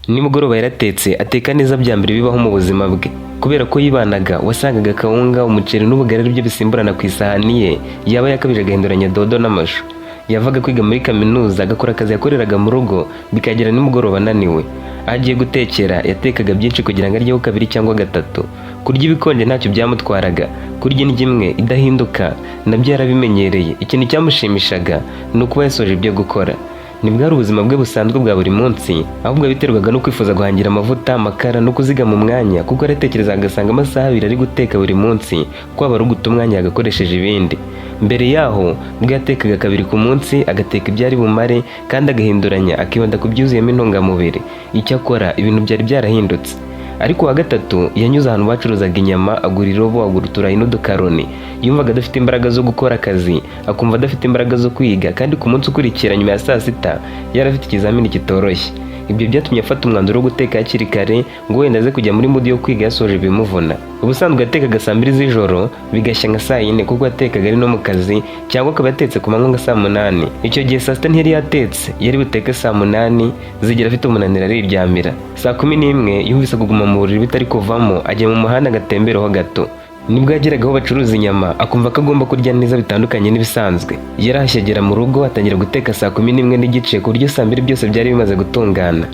Nimugoroba yaratetse, ateka neza bya mbere bibaho mu buzima bwe. Kubera ko yibanaga, wasangaga akawunga, umuceri n'ubugari aribyo bisimburana ku isahani ye, yaba yakabije agahinduranya dodo n'amashu. Yavaga kwiga muri kaminuza, agakora akazi yakoreraga mu rugo, bikagera nimugoroba ananiwe. Aho agiye gutekera, yatekaga byinshi kugira ngo aryeho kabiri cyangwa gatatu. Kurya ibikonje ntacyo byamutwaraga, kurya indyo imwe idahinduka nabyo yarabimenyereye. Ikintu cyamushimishaga ni ukuba yasoje ibyo gukora. Ntibwari ubuzima bwe busanzwe bwa buri munsi, ahubwo biterwaga no kwifuza guhangira amavuta, amakara no kuzigama umwanya, kuko yaratekerezaga agasanga amasaha 2 ari guteka buri munsi kwaba ari uguta umwanya yagakoresheje ibindi. Mbere yaho bwo yatekaga kabiri ku munsi, agateka ibyo ari bumare kandi agahinduranya, akibanda ku byuzuyemo intungamubiri. Icyakora ibintu byari byarahindutse. Ariko uwa gatatu yanyuze ahantu bacuruzaga inyama, agura irobo, agura uturayi n'udukaroni. Yumvaga adafite imbaraga zo gukora akazi, akumva adafite imbaraga zo kwiga, kandi ku munsi ukurikira nyuma ya saa sita yari afite ikizamini kitoroshye. Ibyo byatumye afata umwanzuro wo guteka hakiri kare ngo wenda aze kujya muri mood yo kwiga yasoje ibimuvuna. Ubusanzwe yatekaga saa 2 z'ijoro, bigashya nka saa 4, kuko yatekaga ari no mu kazi, cyangwa akaba yatetse ku manywa nka saa 8. Icyo gihe saa sita ntiyari yatetse, yari buteke saa 8 zigera afite umunaniro, ariryamira. Saa 11 yumvise kuguma mu buriri bitari kuvamo, ajya mu muhanda agatembereho gato. Nibwo yageraga aho bacuruza inyama, akumva ko agomba kurya neza bitandukanye n'ibisanzwe. Yarahashye, agera mu rugo, atangira guteka saa 11:30, ku buryo saa 2 byose byari bimaze gutungana.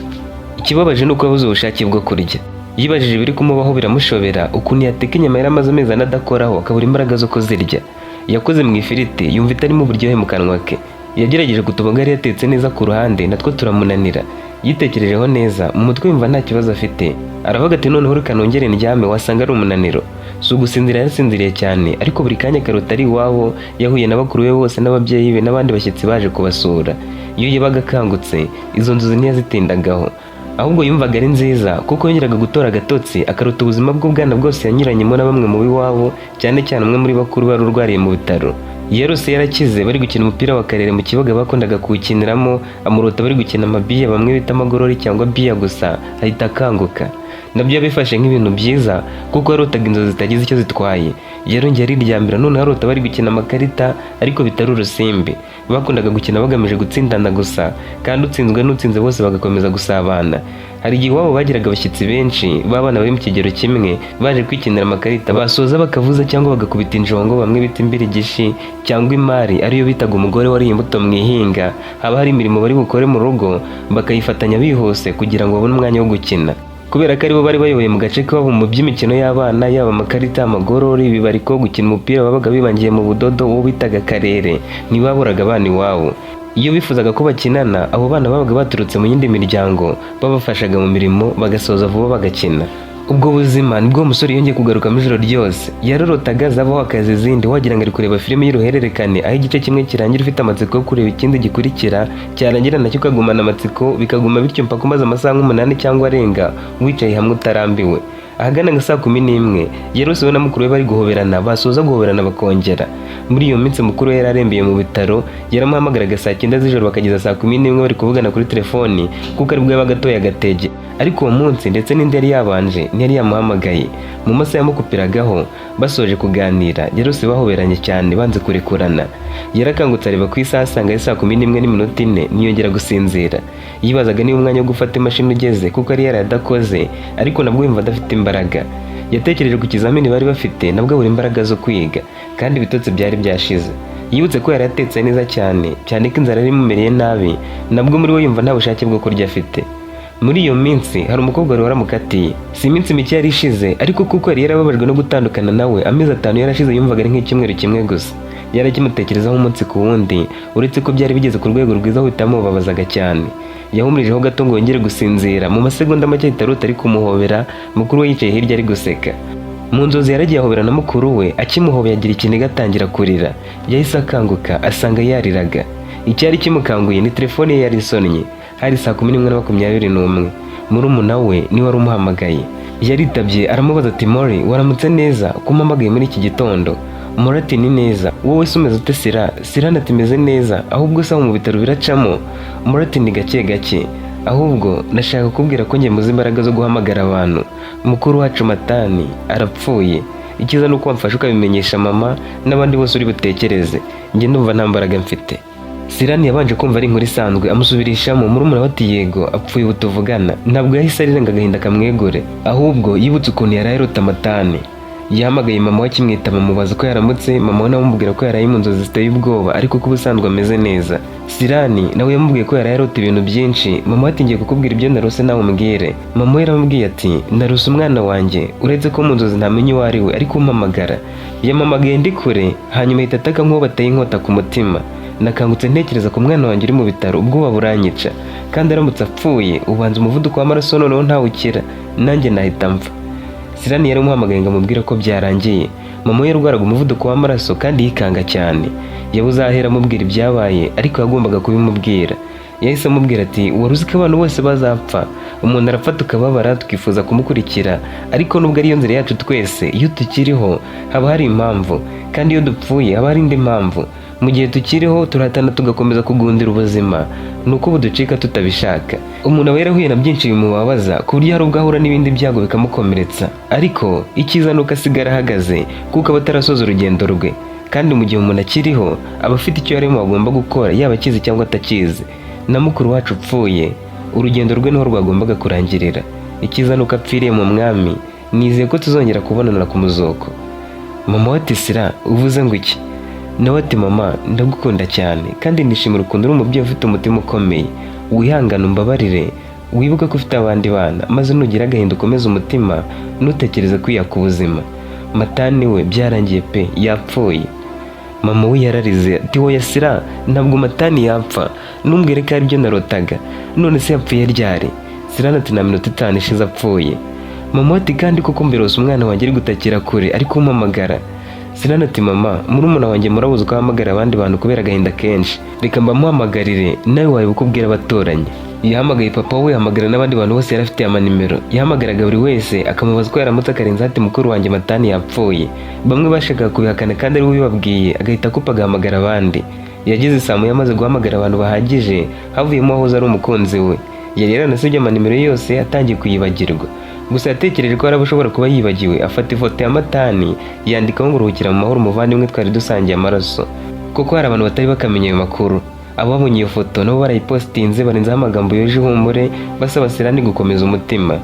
Ikibabaje ni uko yabuze ubushake bwo kurya. Yibajije ibiri kumubaho biramushobera, ukuntu yateka inyama yari amaze amezi 4 adakoraho, akabura imbaraga zo kuzirya. Yakoze mu ifiriti, yumva itarimo uburyohe mu kanwa ke. Yagerageje kutuboga yari yatetse neza ku ruhande, natwo turamunanira. Yitekerejeho neza mu mutwe, yumva nta kibazo afite. Aravuga ati: "Noneho reka nongere ndyame, wasanga ari umunaniro." Si ugusinzira, yarasinziriye cyane, ariko buri kanya akarota ari iwabo, yahuye na bakuru be bose n'ababyeyi be n'abandi bashyitsi baje kubasura. Iyo yabaga akangutse, izo nzozi ntiyazitindagaho, ahubwo yumvaga ari nziza kuko yongeraga gutora agatotsi, akaruta ubuzima bw'ubwana bwose yanyuranyemo na bamwe mu b'iwabo, cyane cyane umwe muri bakuru wari urwariye mu bitaro. Yarose yarakize, bari gukina umupira wa karere mu kibuga bakundaga kuwukiniramo. Amurota bari gukina amabiya bamwe bita amagorori cyangwa biya gusa, ahita akanguka. Nabyo yabifashe nk'ibintu byiza kuko yarotaga inzozi zitagize icyo zitwaye. Yarongeye ariryamira, noneho arota bari gukina amakarita ariko bitari urusimbi. Bakundaga gukina bagamije gutsindana gusa, kandi utsinzwe n'utsinze bose bagakomeza gusabana. Hari igihe iwabo bagiraga abashyitsi benshi b'abana bari mu kigero kimwe baje kwikinira amakarita, basoza bakavuza cyangwa bagakubita injongo bamwe bita imbirigishi cyangwa imari, ariyo bitaga umugore wariye imbuto mu ihinga. Haba hari imirimo bari bukore mu rugo, bakayifatanya bihuse kugira ngo babone umwanya wo gukina, kubera ko aribo bari bayoboye mu gace k'iwabo mu by'imikino y'abana, yaba amakarita, amagorori, ibibariko, gukina umupira babaga bibangiye mu budodo, uwo bitaga karere. Ntibaburaga abana iwabo. Iyo bifuzaga ko bakinana, abo bana babaga baturutse mu yindi miryango babafashaga mu mirimo, bagasoza vuba bagakina. Ubwo buzima nibwo uwo musore yongeye kugarukamo ijoro ryose. Yarorotaga, zavaho akaza izindi, wagira ngo ari kureba filime y'uruhererekane, aho igice kimwe kirangira ufite amatsiko yo kureba ikindi gikurikira, cyarangira nacyo ukagumana amatsiko, bikaguma bityo mpaka umaze amasaha nk'umunani cyangwa arenga wicaye hamwe utarambiwe. Ahagana nka saa 11 yarose we na mukuru we bari guhoberana, basoza guhoberana bakongera. Muri iyo minsi mukuru we yari arembeye mu bitaro, yaramuhamagaraga saa 9 z'ijoro bakageza saa 11 bari kuvugana kuri telefoni, kuko aribwo yabaga atoye agatege. Ariko uwo munsi ndetse n'indi yari yabanje ntiyari yamuhamagaye. Mu masaha yamukupiragaho, basoje kuganira, yarose bahoberanye cyane banze kurekurana. Yarakangutse, areba ku isaha, asanga ari saa 11:04, ntiyongera gusinzira. Yibazaga niba umwanya wo gufata imashini ugeze, kuko yari yaradakoze, ariko nabwo yumva adafite imbaraga. Yatekereje ku kizamini bari bafite, nabwo abura imbaraga zo kwiga, kandi ibitotsi byari byashize. Yibutse ko yari atetse neza cyane cyane, ko inzara yari imumereye nabi, nabwo muri we yumva nta bushake bwo kurya afite. Muri iyo minsi hari umukobwa wari waramukatiye. Si iminsi mike yari ishize, ariko kuko yari yarababajwe no gutandukana nawe, amezi 5 yarashize yumvaga ari nk'icyumweru kimwe gusa. Yari akimutekerezaho umunsi ku wundi, uretse ko byari bigeze ku rwego rwiza aho bitamubabazaga cyane. Yahumurijeho gato ngo yongere gusinzira, mu masegonda make ahita arota ari kumuhobera, mukuru we yicaye hirya ari guseka. Mu nzozi yaragiye ahobera na mukuru we, akimuhobeye agira ikiniga atangira kurira. Yahise akanguka, asanga yariraga. Icyari kimukanguye ni telefone ye yari isonnye. Hari saa 11:21. Murumuna we niwe wari umuhamagaye. Yaritabye, aramubaza ati: "Mori, waramutse neza? Ko umpamagaye muri iki gitondo?" Mori ati: "Ni neza, wowe se umeze ute Sira?" Sira ati: "Meze neza, ahubwo se aho mu bitaro biracamo?" Mori ati: "Ni gake gake, ahubwo ndashaka kukubwira ko njye mbuze imbaraga zo guhamagara abantu. Mukuru wacu Matani arapfuye. Icyiza ni uko wamfasha ukabimenyesha mama n'abandi bose uri butekereze. Njye ndumva nta mbaraga mfite." Sirana yahise akanguka, abaza mukuru we ati: "Mukuru, Sirani yabanje kumva ari inkuru isanzwe, amusubirishamo. Murumuna we ati: "Yego, apfuye ubu tuvugana." Ntabwo yahise arira ngo agahinda kamwegure, ahubwo yibutse ukuntu yari arota Matani. Yahamagaye mama we akimwitaba, amubaza uko yaramutse. Mama we nawe amubwira ko yaraye mu nzozi ziteye ubwoba, ariko ko ubusanzwe ameze neza. Sirani nawe yamubwiye ko yaraye arota ibintu byinshi. Mama we ati: "Ngiye kukubwira ibyo narose, nawe umbwire." Mama we yaramubwiye ati: "Narose umwana wanjye, uretse ko mu nzozi ntamenya uwo ari we, ariko umpamagara. Yampamagaye ndi kure, hanyuma ahita ataka nk'uwo bateye inkota ku mutima. Nakangutse ntekereza ku mwana wanjye uri mu bitaro, ubwoba buranyica. Kandi aramutse apfuye, ubanza umuvuduko w'amaraso noneho ntawukira, nanjye nahita mpfa." Sirani yaramuhamagaye ngo amubwire ko byarangiye. Mama we yarwaraga umuvuduko w'amaraso kandi yikanga cyane. Yabuze aho ahera amubwira ibyabaye, ariko yagombaga kubimubwira. Yahise amubwira ati: "Wari uzi ko abantu bose bazapfa? Umuntu arapfa tukababara, tukifuza kumukurikira, ariko nubwo ariyo nzira yacu twese, iyo tukiriho haba hari impamvu, kandi iyo dupfuye haba hari indi mpamvu. Mu gihe tukiriho turahatana, tugakomeza kugundira ubuzima, ni uko buducika tutabishaka. Umuntu aba yarahuye na byinshi bimubabaza, ku buryo hari ubwo ahura n'ibindi byago bikamukomeretsa, ariko icyiza ni uko asigara ahagaze, kuko aba atarasoza urugendo rwe. Kandi mu gihe umuntu akiriho aba afite icyo yarimo agomba gukora, yaba akizi cyangwa atakizi. Na mukuru wacu upfuye, urugendo rwe niho rwagombaga kurangirira. Icyiza ni uko apfiriye mu Mwami. Nizeye ko tuzongera kubonana ku muzuko." Mama we ati: "Sira, uvuze ngo iki?" Nawe ati: "Mama, ndagukunda cyane kandi nishimira ukuntu uri umubyeyi ufite umutima ukomeye. Wihangane, umbabarire, wibuke ko ufite abandi bana, maze nugira agahinda ukomeze umutima, ntutekereze kwiyaka ubuzima. Matani we byarangiye pe, yapfuye." Mama we yararize ati: "Wowe Sira, ntabwo Matani yapfa. Ntumbwire ko aribyo narotaga. None se yapfuye ryari?" Sirana ati: "Nta minota 5 ishize apfuye." Mama we ati: "Kandi koko mbirose umwana wanjye ari gutakira kure, ari kumpamagara." Sirana ati: "Mama, murumuna wanjye murabuze uko ahamagara abandi bantu kubera agahinda kenshi. Reka mbamuhamagarire, nawe wawe ubwira abaturanyi." Yahamagaye papa we, ahamagara n'abandi bantu bose yari afitiye amanimero. Yahamagaraga buri wese akamubaza uko yaramutse, akarenza ati: "Mukuru wanjye Matani yapfuye." Bamwe bashakaga kubihakana kandi ari we ubibabwiye, agahita akupa agahamagara abandi. Yageze saa moya amaze guhamagara abantu bahagije, havuyemo uwahoze ari umukunzi we. Yari yaranasibye amanimero yose, atangiye kuyibagirwa. Gusa yatekereje ko hari abo ashobora kuba yibagiwe, afata ifoto ya Matani yandikaho ngo: "Ruhukira mu mahoro, umuvandimwe twari dusangiye amaraso," kuko hari abantu batari bakamenya ayo makuru. Ababonye iyo foto nabo barayipositinze, barenzaho amagambo yuje ihumure, basaba Sirani gukomeza umutima.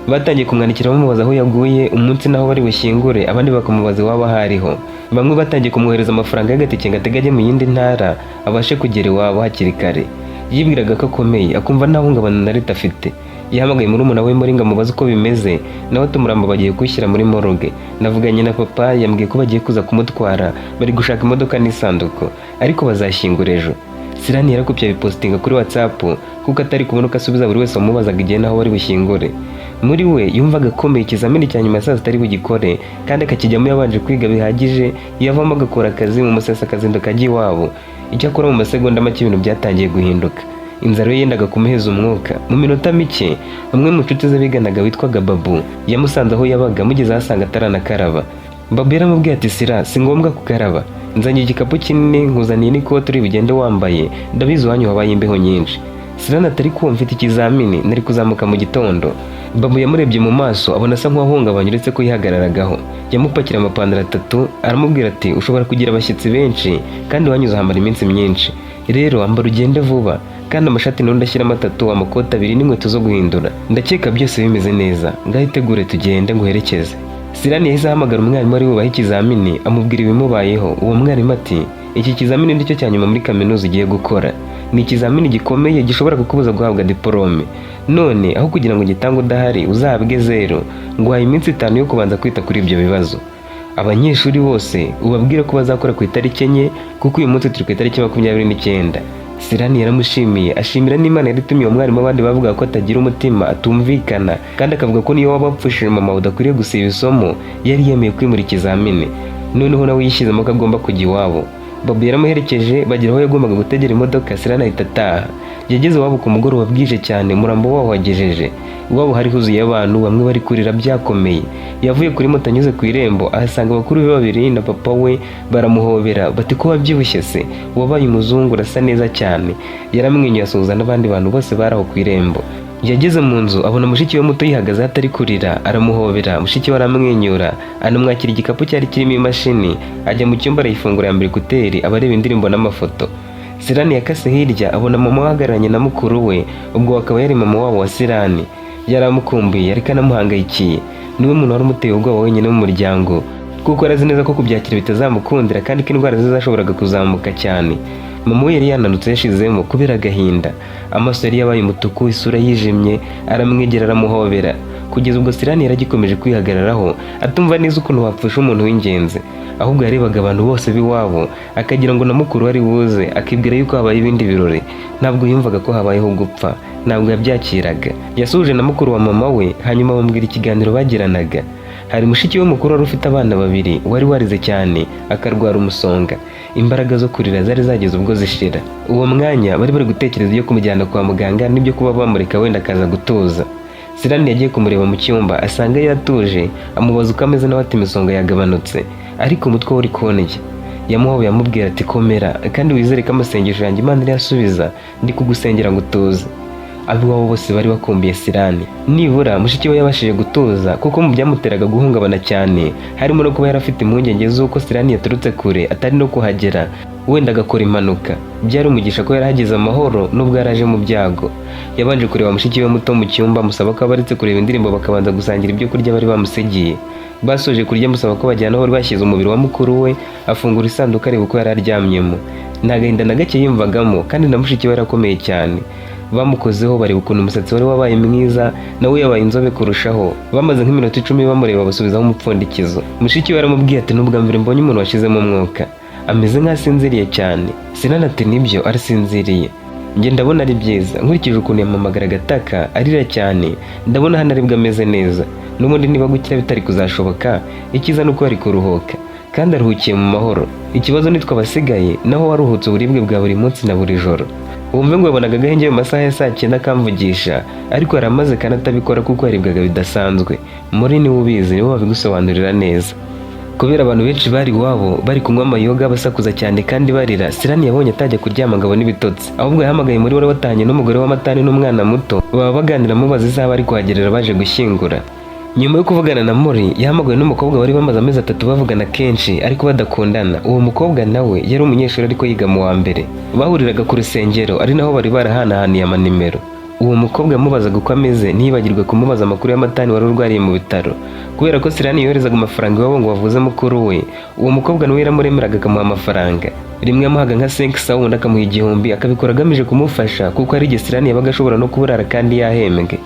Batangiye kumwandikira bamubaza aho yaguye, umunsi n'aho bari bushyingure, abandi bakamubaza iwabo aho ariho. Bamwe batangiye kumwohereza amafaranga y'agatike ngo atege ajye mu yindi ntara, abashe kugera iwabo hakiri kare. Yibwiraga ko akomeye, akumva nta hungabana na rito afite. Yahamagaye murumuna we muri ngo amubaze uko bimeze, nawe ati: "Umurambo bagiye kuwushyira muri morgue. Navuganye na papa, yambwiye ko bagiye kuza kumutwara, bari gushaka imodoka n'isanduku, ariko bazashyingura ejo." Sirani yarakupye abipositinga kuri WhatsApp, kuko atari kubona uko asubiza buri wese wamubazaga igihe n'aho bari bushyingure. Muri we yumvaga akomeye, ikizamini cya nyuma ya saa sita ari bugikore, kandi akakijyamo yabanje kwiga bihagije, yavamo agakora akazi mu musesa, akazinduka ajya iwabo. Icyakora mu masegonda make ibintu byatangiye guhinduka. Inzara ye yendaga kumuheza umwuka. Mu minota mike, umwe mu nshuti ze biganaga witwaga Babu yamusanze aho yabaga, amugeze ahasanga ataranakaraba. Babu yaramubwiye ati: "Sira, si ngombwa kukaraba. Nzanye igikapu kinini, nkuzaniye n'ikote uri bugende wambaye. Ndabizi iwanyu wabaye imbeho nyinshi." Sirana atari kumva, mfite ikizamini, nari kuzamuka mu gitondo. Babu yamurebye mu maso abona asa nk'uwahungabanye, uretse ko yihagararagaho. Yamupakira amapantaro atatu, aramubwira ati: "Ushobora kugira abashyitsi benshi, kandi iwanyu uzahamara iminsi myinshi. Rero ambara ugende vuba. Kandi amashati nayo ndashyiramo atatu, amakoti abiri n'inkweto zo guhindura. Ndakeka byose bimeze neza. Ngaho itegure tugende nguherekeze." Sirani yahise ahamagara umwarimu wari bubahe ikizamini, amubwira ibimubayeho. Uwo mwarimu ati: "Iki kizamini nicyo cya nyuma muri kaminuza ugiye gukora. Ni ikizamini gikomeye gishobora kukubuza guhabwa diporome. None aho kugira ngo ugitange udahari uzahabwe zero, nguhaye iminsi 5 yo kubanza kwita kuri ibyo bibazo. Abanyeshuri bose ubabwire ko bazakora ku itariki 4, kuko uyu munsi turi ku itariki 29." Sirani yaramushimiye, ashimira n'Imana yari itumye uwo mwarimu. Abandi bavuga ko atagira umutima, atumvikana, kandi akavuga ko niyo waba wapfushije mama udakwiriye gusiba isomo. Yari yemeye kwimura ikizamini. Noneho nawe yishyizemo ko agomba kujya iwabo. Babu yaramuherekeje bagera aho yagombaga gutegera imodoka, Sirani ahita ataha. Yageze iwabo ku mugoroba bwije cyane, umurambo wawo wagejeje iwabo hari huzuye abantu, bamwe bari kurira byakomeye. Yavuye kuri moto anyuze ku irembo, ahasanga bakuru be babiri na papa we, baramuhobera bati: "Ko wabyibushye se? Wabaye umuzungu, urasa neza cyane." Yaramwenyuye, asuhuza n'abandi bantu bose bari aho ku irembo. Yageze mu nzu abona mushiki we muto yihagaze atari kurira, aramuhobera. Mushiki we aramwenyura, anamwakira igikapu cyari kirimo imashini. Ajya mu cyumba arayifungura, yambara écouteurs, aba areba indirimbo n'amafoto. Sirani yakase hirya abona mama ahagararanye na mukuru we, ubwo akaba yari mama wabo wa Sirani. Yari amukumbuye ariko anamuhangayikiye. Niwe muntu wari umuteye ubwoba wenyine mu muryango, kuko arazi neza ko kubyakira bitazamukundira kandi ko indwara ze zashoboraga kuzamuka cyane. Mama we yari yananutse yashizemo kubera agahinda, amaso yari yabaye umutuku, isura yijimye. Aramwegera aramuhobera, kugeza ubwo Sirani yaragikomeje kwihagararaho, atumva neza ukuntu wapfusha umuntu w'ingenzi. Ahubwo yarebaga abantu bose b'iwabo akagira ngo na mukuru we ari buze, akibwira yuko habaye ibindi birori. Ntabwo yumvaga ko habayeho gupfa, ntabwo yabyakiraga. Yasuhuje na mukuru wa mama we, hanyuma bamubwira ikiganiro bagiranaga. Hari mushiki we mukuru wari ufite abana babiri, wari warize cyane akarwara umusonga. Imbaraga zo kurira zari zageze ubwo zishira. Uwo mwanya bari bari gutekereza ibyo kumujyana kwa muganga n'ibyo kuba bamureka wenda akaza gutuza. Sirani yagiye kumureba mu cyumba asanga yatuje, amubaza uko ameze, nawe ati imisonga yagabanutse ariko umutwe we uri kundya. Yamuhoboye amubwira ati komera kandi wizere ko amasengesho yanjye Imana irayasubiza, ndi kugusengera ngo utuze. Ab'iwabo bose bari bakumbuye Sirani. Nibura mushiki we yabashije gutuza, kuko mu byamuteraga guhungabana cyane harimo no kuba yari afite impungenge z'uko Sirani yaturutse kure atari no kuhagera, wenda agakora impanuka. Byari umugisha ko yarahageze amahoro nubwo yaraje mu byago. Yabanje kureba mushiki we muto mu cyumba, amusaba ko abaretse kureba indirimbo bakabanza gusangira ibyo kurya bari bamusigiye. Basoje kurya, amusaba ko bajyana aho bari bashyize umubiri wa mukuru we, afungura isanduku areba uko yari aryamyemo. Nta gahinda na gake yiyumvagamo, kandi na mushiki we yarakomeye cyane. Bamukozeho bareba ukuntu umusatsi wari wabaye mwiza, nawe yabaye inzobe kurushaho. Bamaze nk'iminota 10 bamureba, basubizaho umupfundikizo. Mushiki we aramubwiye ati ni ubwa mbere mbonye umuntu washizemo umwuka, ameze nk'asinziriye cyane. Sinana ati nibyo, arasinziriye. Njye ndabona ari byiza, nkurikije ukuntu yampamagaraga agataka arira cyane, ndabona hano aribwo ameze neza. N'ubundi niba gukira bitari kuzashoboka, icyiza ni uko yari kuruhuka kandi aruhukiye mu mahoro. Ikibazo nitwe abasigaye, naho waruhutse uburibwe bwa buri munsi na buri joro. Wumve ngo yabonaga agahenge mu masaha ya saa 9 akamvugisha, ariko yari amaze kandi atabikora kuko yaribwaga bidasanzwe. Muri niwe ubizi, nibo babigusobanurira neza. Kubera abantu benshi bari iwabo bari kunywa amayoga, basakuza cyane kandi barira, Sirani yabonye atajya kuryama ngo abone ibitotsi. Ahubwo yahamagaye muri wari watanye n'umugore w'amatani n'umwana muto, baba baganira amubaza isaha bari kuhagerera baje gushyingura. Nyuma yo kuvugana na Mori, yahamagawe n'umukobwa bari bamaze amezi 3 bavugana kenshi ariko badakundana. Uwo mukobwa nawe yari umunyeshuri ariko yiga mu wa mbere. Bahuriraga ku rusengero, ari naho bari barahanahaniye amanimero. Uwo mukobwa yamubazaga uko ameze, ntiyibagirwe kumubaza amakuru y'amatani wari urwariye mu bitaro. Kubera ko Sirani yoherezaga amafaranga iwabo ngo bavuze mukuru we, uwo mukobwa nawe yaramuremeraga akamuha amafaranga. Rimwe yamuhaga nka 500, undi akamuha 1000, akabikora agamije kumufasha, kuko hari igihe Sirani yabaga ashobora no kuburara kandi yahembwe.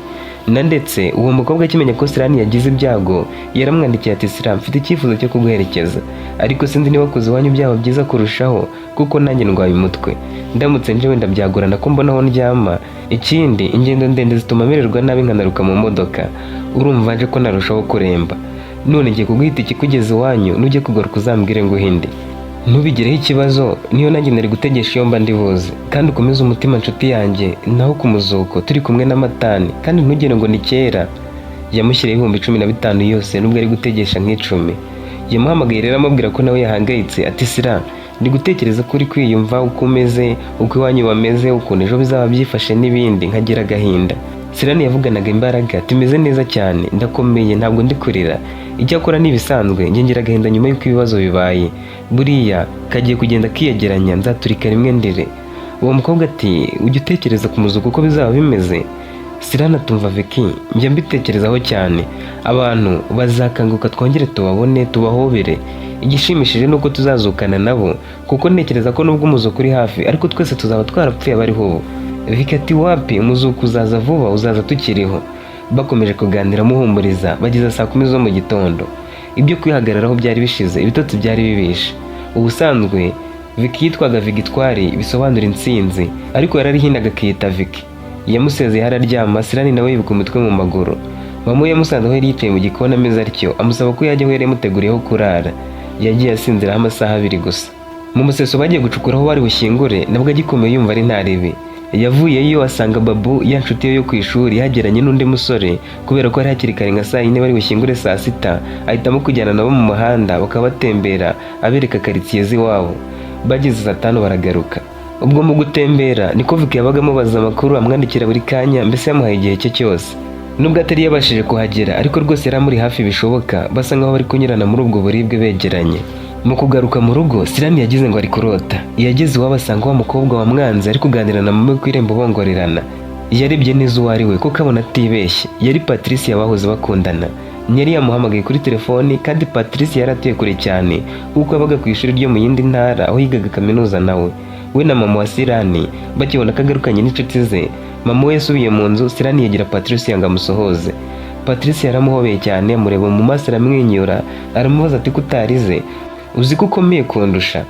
Na ndetse uwo mukobwa akimenya ko Sirani yagize ibyago, yaramwandikiye ati Sira, mfite icyifuzo cyo kuguherekeza, ariko sinzi niba kuza iwanyu byaba byiza kurushaho, kuko nanjye ndwaye umutwe. Ndamutse nje wenda byagorana ko mbona aho ndyama. Ikindi, ingendo ndende zituma mererwa nabi nkanaruka mu modoka. Urumva nje ko narushaho kuremba. None ngiye kuguhita ikikugeza iwanyu, nujye kugaruka uzambwire ngo uhinde. Ntubigireho ikibazo, niyo nanjye nari gutegesha iyo mba ndi buze. Kandi ukomeze umutima nshuti yanjye, naho ku muzuko turi kumwe n'amatani, kandi ntugire ngo ni kera. Yamushyiriyeho 15,000 yose nubwo ari gutegesha nk'icumi. Yamuhamagaye rero amubwira ko nawe yahangayitse, ati Sira, ndi gutekereza ko uri kwiyumva uko umeze, uko iwanyu bameze, ukuntu ejo bizaba byifashe n'ibindi, nkagira agahinda. Sirani yavuganaga imbaraga, tumeze neza cyane, ndakomeye, ntabwo ndi kurira. Icyakora ni ibisanzwe, njye ngira agahinda nyuma y'uko ibibazo bibaye. Buriya kagiye kugenda kiyegeranya, nzaturika rimwe ndire. Uwo mukobwa ati ujya utekereza ku muzuko uko bizaba bimeze? Sirana tumva Vicky, njya mbitekerezaho cyane. Abantu bazakanguka twongere tubabone, tubahobere. Igishimishije ni uko tuzazukana nabo, kuko ntekereza ko nubwo umuzuko uri hafi ariko twese tuzaba twarapfuye abariho ubu. Vicky ati wapi, umuzuko uzaza vuba, uzaza tukiriho. Bakomeje kuganira amuhumuriza, bageza saa 10 zo mu gitondo. Ibyo kwihagararaho byari bishize, ibitotsi byari bibishe. Ubusanzwe Vicky yitwaga Victoire, bisobanura intsinzi, ariko yararihinaga akiyita Vicky. Yamusezeye araryama, Sirani nawe yibuka umutwe mu maguru. Mama we yamusanze aho yari yicaye mu gikoni ameze atyo, amusaba ko yajya aho yari yamuteguriyeho kurara. Yagiye asinziraho amasaha 2 gusa. Mu museso bagiye gucukura aho bari bushyingure, nabwo agikomeye yumva ari nta ribi. Yavuyeyo asanga Babu, ya nshuti ye yo ku ishuri, yageranye n'undi musore. Kubera ko hari hakiri kare nka saa 4, bari bushyingure saa 6, ahitamo kujyana nabo mu muhanda bakaba batembera abereka karitsiye z'iwabo. Bageze saa 5 baragaruka. Ubwo mu gutembera niko Vicky yabaga amubaza amakuru, amwandikira buri kanya, mbese yamuhaye igihe cye cyose. Nubwo atari yabashije kuhagera, ariko rwose yari amuri hafi bishoboka, basa nkaho bari kunyurana muri ubwo buribwe begeranye. Mu kugaruka mu rugo, Sirani yagize ngo ari kurota. Yageze iwabo asanga wa mukobwa wamwanze ari kuganira na mama we ku irembo bongorerana. Yarebye neza uwo ari we kuko abona atibeshye, yari Patricia bahoze bakundana. Ntiyari yamuhamagaye kuri telefoni, kandi Patricia yari atuye kure cyane kuko yabaga ku ishuri ryo mu yindi ntara aho yigaga kaminuza nawe. We na mama wa Sirani bakibona ko agarukanye n'inshuti ze, mama we yasubiye mu nzu. Sirani yegera Patricia ngo amusohoze. Patricia yaramuhobeye cyane, amureba mu maso, aramwenyura, aramubaza ati: "Kutarize, uzi ko ukomeye kundusha?"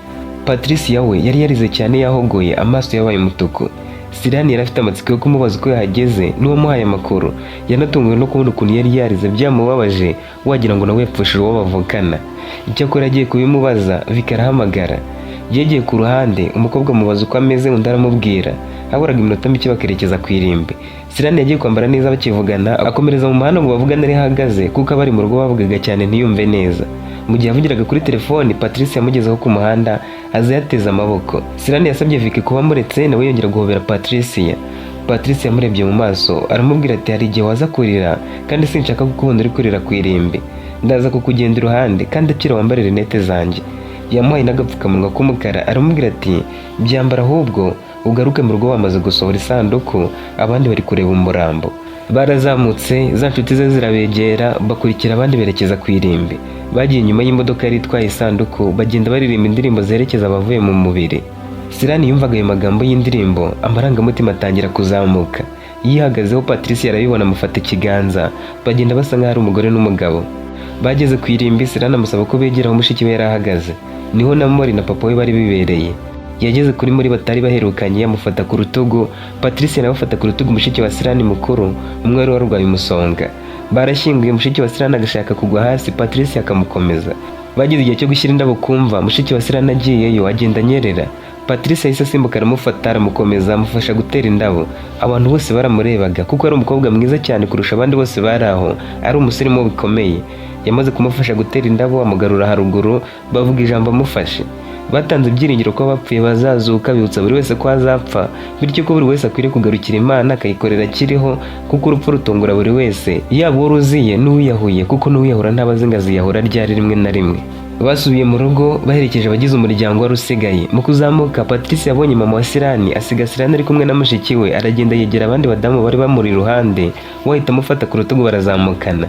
Patricia we yari yarize cyane, yahogoye, amaso yabaye umutuku. Sirani yari afite amatsiko yo kumubaza uko yahageze n'uwamuhaye amakuru. Yanatunguwe no kubona ukuntu yari yarize byamubabaje, wagira ngo nawe yapfushije uwo bavukana. Icyakora agiye kubimubaza, Vika arahamagara. Yegeye ku ruhande umukobwa amubaza uko ameze, undi aramubwira. Haburaga iminota mike bakerekeza ku irimbi. Sirani yagiye kwambara neza bakivugana, akomereza mu muhanda ngo bavugane ariho ahagaze, kuko abari mu rugo bavugaga cyane ntiyumve neza. Mu gihe yavugiraga kuri telefoni, Patrice yamugezeho ku muhanda, aza yateze amaboko. Sirani yasabye Vicky kuba amuretse, nawe yongera guhobera Patricia. Patricia yamurebye mu maso, aramubwira ati: "Hari igihe waza kurira, kandi sinshaka kukubona uri kurira ku irimbi. Ndaza kukugenda iruhande, kandi akira wambare rinete zanjye." Yamuhaye n'agapfukamunwa k'umukara, aramubwira ati: "Byambara ahubwo ugaruke mu rugo bamaze gusohora isanduku, abandi bari kureba umurambo." Barazamutse, za nshuti ze zirabegera, bakurikira abandi berekeza ku irimbi. Bagiye inyuma y'imodoka yari itwaye isanduku, bagenda baririmba indirimbo zerekeza abavuye mu mubiri. Sirani yumvaga ayo magambo y'indirimbo, amarangamutima atangira kuzamuka. Yihagazeho, Patricia arabibona, amufata ikiganza, bagenda basa nk'aho ari umugore n'umugabo. Bageze ku irimbi, Sirani amusaba ko begera aho mushiki we yari ahagaze. Niho na Mori na papa we bari bibereye. Yageze kuri Mori batari baherukanye, amufata ku rutugu. Patricia nawe afata ku rutugu mushiki wa Sirani mukuru, umwe wari warwaye umusonga. Barashyinguye, mushiki wa Sirani agashaka kugwa hasi, Patricia akamukomeza. Bageze igihe cyo gushyira indabo kumva, mushiki wa Sirani agiyeyo agenda anyerera. Patricia yahise asimbuka, aramufata, aramukomeza, amufasha gutera indabo. Abantu bose baramurebaga kuko ari umukobwa mwiza cyane kurusha abandi bose bari aho, ari umusirimu bikomeye. Yamaze kumufasha gutera indabo, amugarura haruguru, bavuga ijambo amufashe. Batanze ibyiringiro ko abapfuye bazazuka, bibutsa buri wese ko azapfa, bityo ko buri wese akwiriye kugarukira Imana akayikorera akiriho, kuko urupfu rutungura buri wese, yaba uwo ruziye n'uwiyahuye, kuko n'uwiyahura ntaba azi ngo aziyahura ryari. Rimwe na rimwe basubiye mu rugo baherekeje abagize umuryango wari usigaye. Mu kuzamuka, Patrice yabonye mama wa Sirani, asiga Sirani ari kumwe na mushiki we, aragenda yegera abandi badamu bari bamuri iruhande, we ahita amufata ku rutugu barazamukana.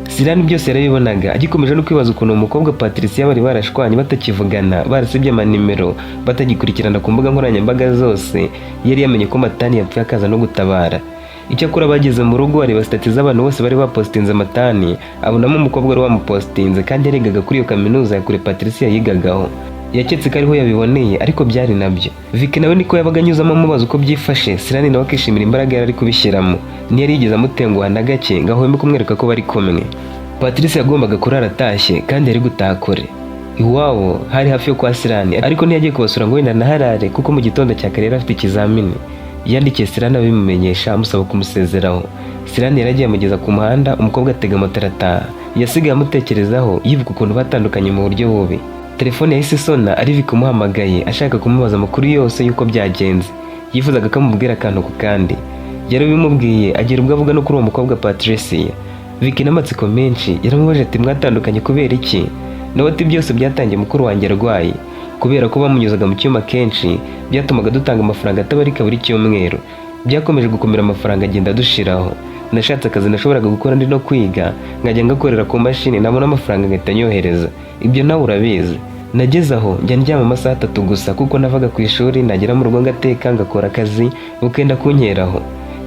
Sirani byose yarabibonaga, agikomeje no kwibaza ukuntu umukobwa Patricia bari barashwanye, batakivugana, barasibye amanimero, batagikurikirana ku mbuga nkoranyambaga zose, yari yamenye ko Matani yapfuye akaza no gutabara. Icyakora bageze mu rugo, areba status z'abantu bose bari bapositinze Matani, abonamo umukobwa wari wamupositinze kandi yarigaga kuri iyo kaminuza ya kure Patricia yigagaho. Yaketse ko ariho yabiboneye, ariko byari nabyo. Vicky nawe niko yabaga anyuzamo amubaza uko byifashe. Sirani nawe akishimira imbaraga yari ari kubishyiramo. Ntiyari yigeze amutenguha na gake ngo ahweme kumwereka ko bari kumwe. Patricia yagombaga kurara atashye kandi yari gutaha kure. Iwabo hari hafi yo kwa Sirani, ariko ntiyagiye kubasura ngo wenda anaharare, kuko mu gitondo cya kare yari afite ikizamini. Yandikiye Sirani abimumenyesha, amusaba kumusezeraho. Sirani yaragiye amugeza ku muhanda, umukobwa atega moto arataha. Yasigaye amutekerezaho, yibuka ukuntu batandukanye mu buryo bubi. Telefone yahise isona ari Vicky umuhamagaye, ashaka kumubaza amakuru yose y'uko byagenze. Yifuzaga ko amubwira akantu ku kandi. Yarabimubwiye, agira ubwo avuga no kuri uwo mukobwa Patricia. Vicky n'amatsiko menshi yaramubaje ati: "Mwatandukanye kubera iki?" Nawe ati: "Byose byatangiye mukuru wanjye arwaye. Kubera ko bamunyuzaga mu cyuma kenshi, byatumaga dutanga amafaranga atabarika buri cyumweru. Byakomeje gukomera, amafaranga agenda adushiraho. Nashatse akazi nashoboraga gukora ndi no kwiga, nkajya ngakorera ku mashini, nabona amafaranga ngahita nyohereza. Ibyo nawe urabizi. Nageze aho njya ndyama amasaha 3 gusa, kuko navaga ku ishuri nagera mu rugo ngateka, ngakora akazi, bukenda kunkeraho.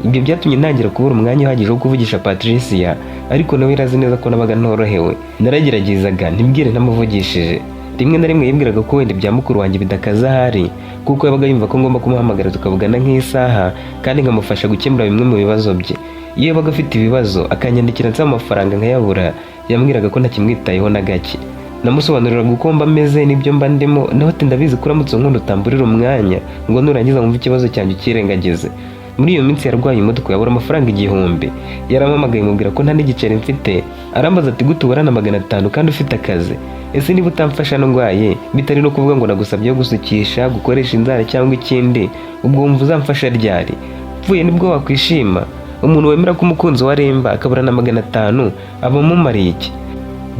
Ibyo byatumye ntangira kubura umwanya uhagije wo kuvugisha Patricia, ariko nawe yari azi neza ko nabaga ntorohewe. Narageragezaga ntibwire ntamuvugishije. Rimwe na rimwe yibwiraga ko wenda ibya mukuru wanjye bidakaze ahari, kuko yabaga yumva ko ngomba kumuhamagara tukavugana nk'isaha, kandi nkamufasha gukemura bimwe mu bibazo bye. Iyo yabaga afite ibibazo akanyandikira nsaba amafaranga nkayabura, yambwiraga ko ntakimwitayeho na gake. Namusobanuriraga uko mba meze n'ibyo mba ndimo, nawe ati: 'Ndabizi ko uramutse unkunda utamburira umwanya ngo nurangiza wumve ikibazo cyanjye ukirengagize.' Muri iyo minsi yarwaye umutwe abura amafaranga 1000. Yarampamagaye mubwira ko nta n'igiceri mfite. Arambaza ati: 'Gute uburana 500 kandi ufite akazi? Ese niba utamfasha ndwaye, bitari no kuvuga ngo nagusabye gusukisha, gukoresha inzara cyangwa ikindi, ubwo wumva uzamfasha ryari? Pfuye nibwo wakwishima? Umuntu wemera ko umukunzi we aremba akaburana 500 aba amumariye iki?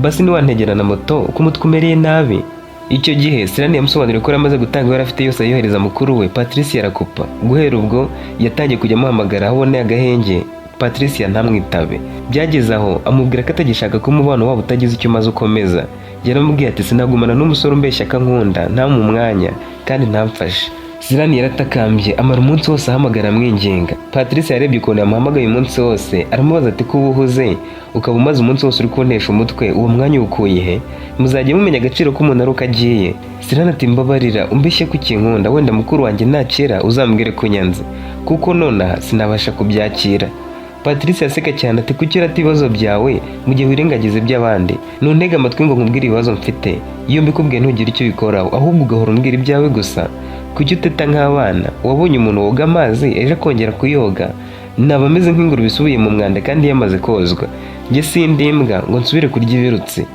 Basi ntiwantegera na moto uko umutwe umereye nabi?' Icyo gihe Sirani yamusobanuriye ko yari amaze gutanga yari afite yose ayohereza mukuru we. Patricia arakupa. Guhera ubwo yatangiye kujya amuhamagara aho aboneye agahenge, Patricia ntamwitabe. Byageze aho amubwira ko atagishaka ko umubano wabo utagize icyo umaze ukomeza. Yaramubwiye ati: "Sinagumana n'umusore umbeshya ko ankunda, ntampe umwanya kandi ntamfashe." Sirani yaratakambye, amara umunsi wose ahamagara amwinginga. Patricia yarebye ukuntu yamuhamagaye umunsi wose, aramubaza ati: "Ko uba uhuze, ukaba umaze umunsi wose uri kuntesha umutwe, uwo mwanya uwukuye he? Muzajya mumenya agaciro k'umuntu ari uko agiye." Sirani ati: "Mbabarira, umbeshye ko ukinkunda, wenda mukuru wanjye nakera uzambwire ko unyanze, kuko nonaha sinabasha kubyakira." Patricia aseka cyane ati: "Kuki urata ibibazo byawe mu gihe wirengagiza iby'abandi? Nuntege amatwi ngo nkubwire ibibazo mfite. Iyo mbikubwiye ntugire icyo ubikoraho, ahubwo ugahora umbwira ibyawe gusa. Kuki uteta nk'abana? Wabonye umuntu woga amazi ejo akongera kuyoga? Naba ameze nk'ingurube isubiye mu mwanda kandi yamaze kozwa. Njye sindi imbwa ngo nsubire kurya ibirutsi."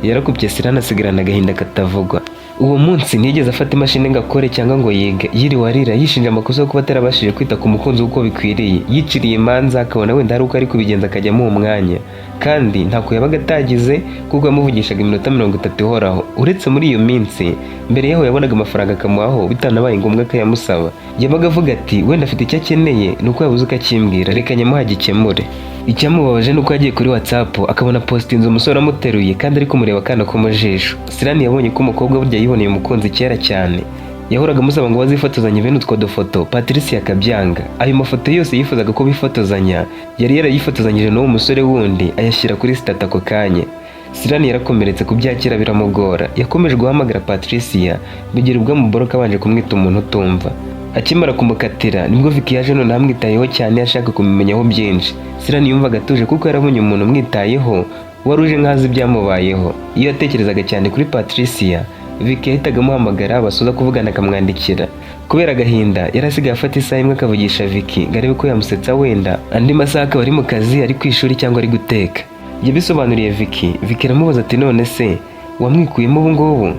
Yarakubye, Sirana asigarana agahinda katavugwa. Uwo munsi ntiyigeze afata imashini ngo akore cyangwa ngo yige. Yiriwe arira, yishinja amakosa yo kuba atarabashije kwita ku mukunzi we uko bikwiriye. Yiciriye imanza, akabona wenda hari uko ari kubigenza akajya amuha umwanya, kandi ntako yabaga atagize kuko yamuvugishaga iminota 30 ihoraho. Uretse muri iyo minsi mbere yaho yabonaga amafaranga akamuhaho, bitanabaye ngombwa akayamusaba. Yabaga avuga ati: "Wenda afite icyo akeneye, ni uko yabuze uko akimbwira, reka nyamuha agikemure." Icyamubabaje ni uko yagiye kuri WhatsApp akabona postinze umusore amuteruye kandi ari kumureba akana ko mu jisho. Sirani yabonye ko umukobwa burya yiboneye umukunzi kera cyane. Yahoraga amusaba ngo bazifotozanye bene utwo dufoto, Patricia akabyanga. Ayo mafoto yose yifuzaga ko bifotozanya yari yarayifotozanyije n'uwo musore wundi, ayashyira kuri status ako kanya. Sirani yarakomeretse, kubyakira biramugora. Yakomeje guhamagara Patricia, bigira ubwo amuboroka abanje kumwita umuntu utumva. Akimara kumukatira nibwo Vicky yaje noneho amwitayeho cyane, ashaka kumumenyaho byinshi. Sirani yumvaga atuje kuko yarabonye umuntu umwitayeho wari uje nkazi ibyamubayeho. Iyo yatekerezaga cyane kuri Patricia, Vicky yahitaga amuhamagara, basoza kuvugana akamwandikira. Kubera agahinda yari asigaye afata isaha imwe akavugisha Vicky ngo arebe ko yamusetsa wenda, andi masaha akaba ari mu kazi, ari ku ishuri cyangwa ari guteka. Yabisobanuriye Vicky. Vicky aramubaza ati: "None se wamwikuyemo ubu ngubu?"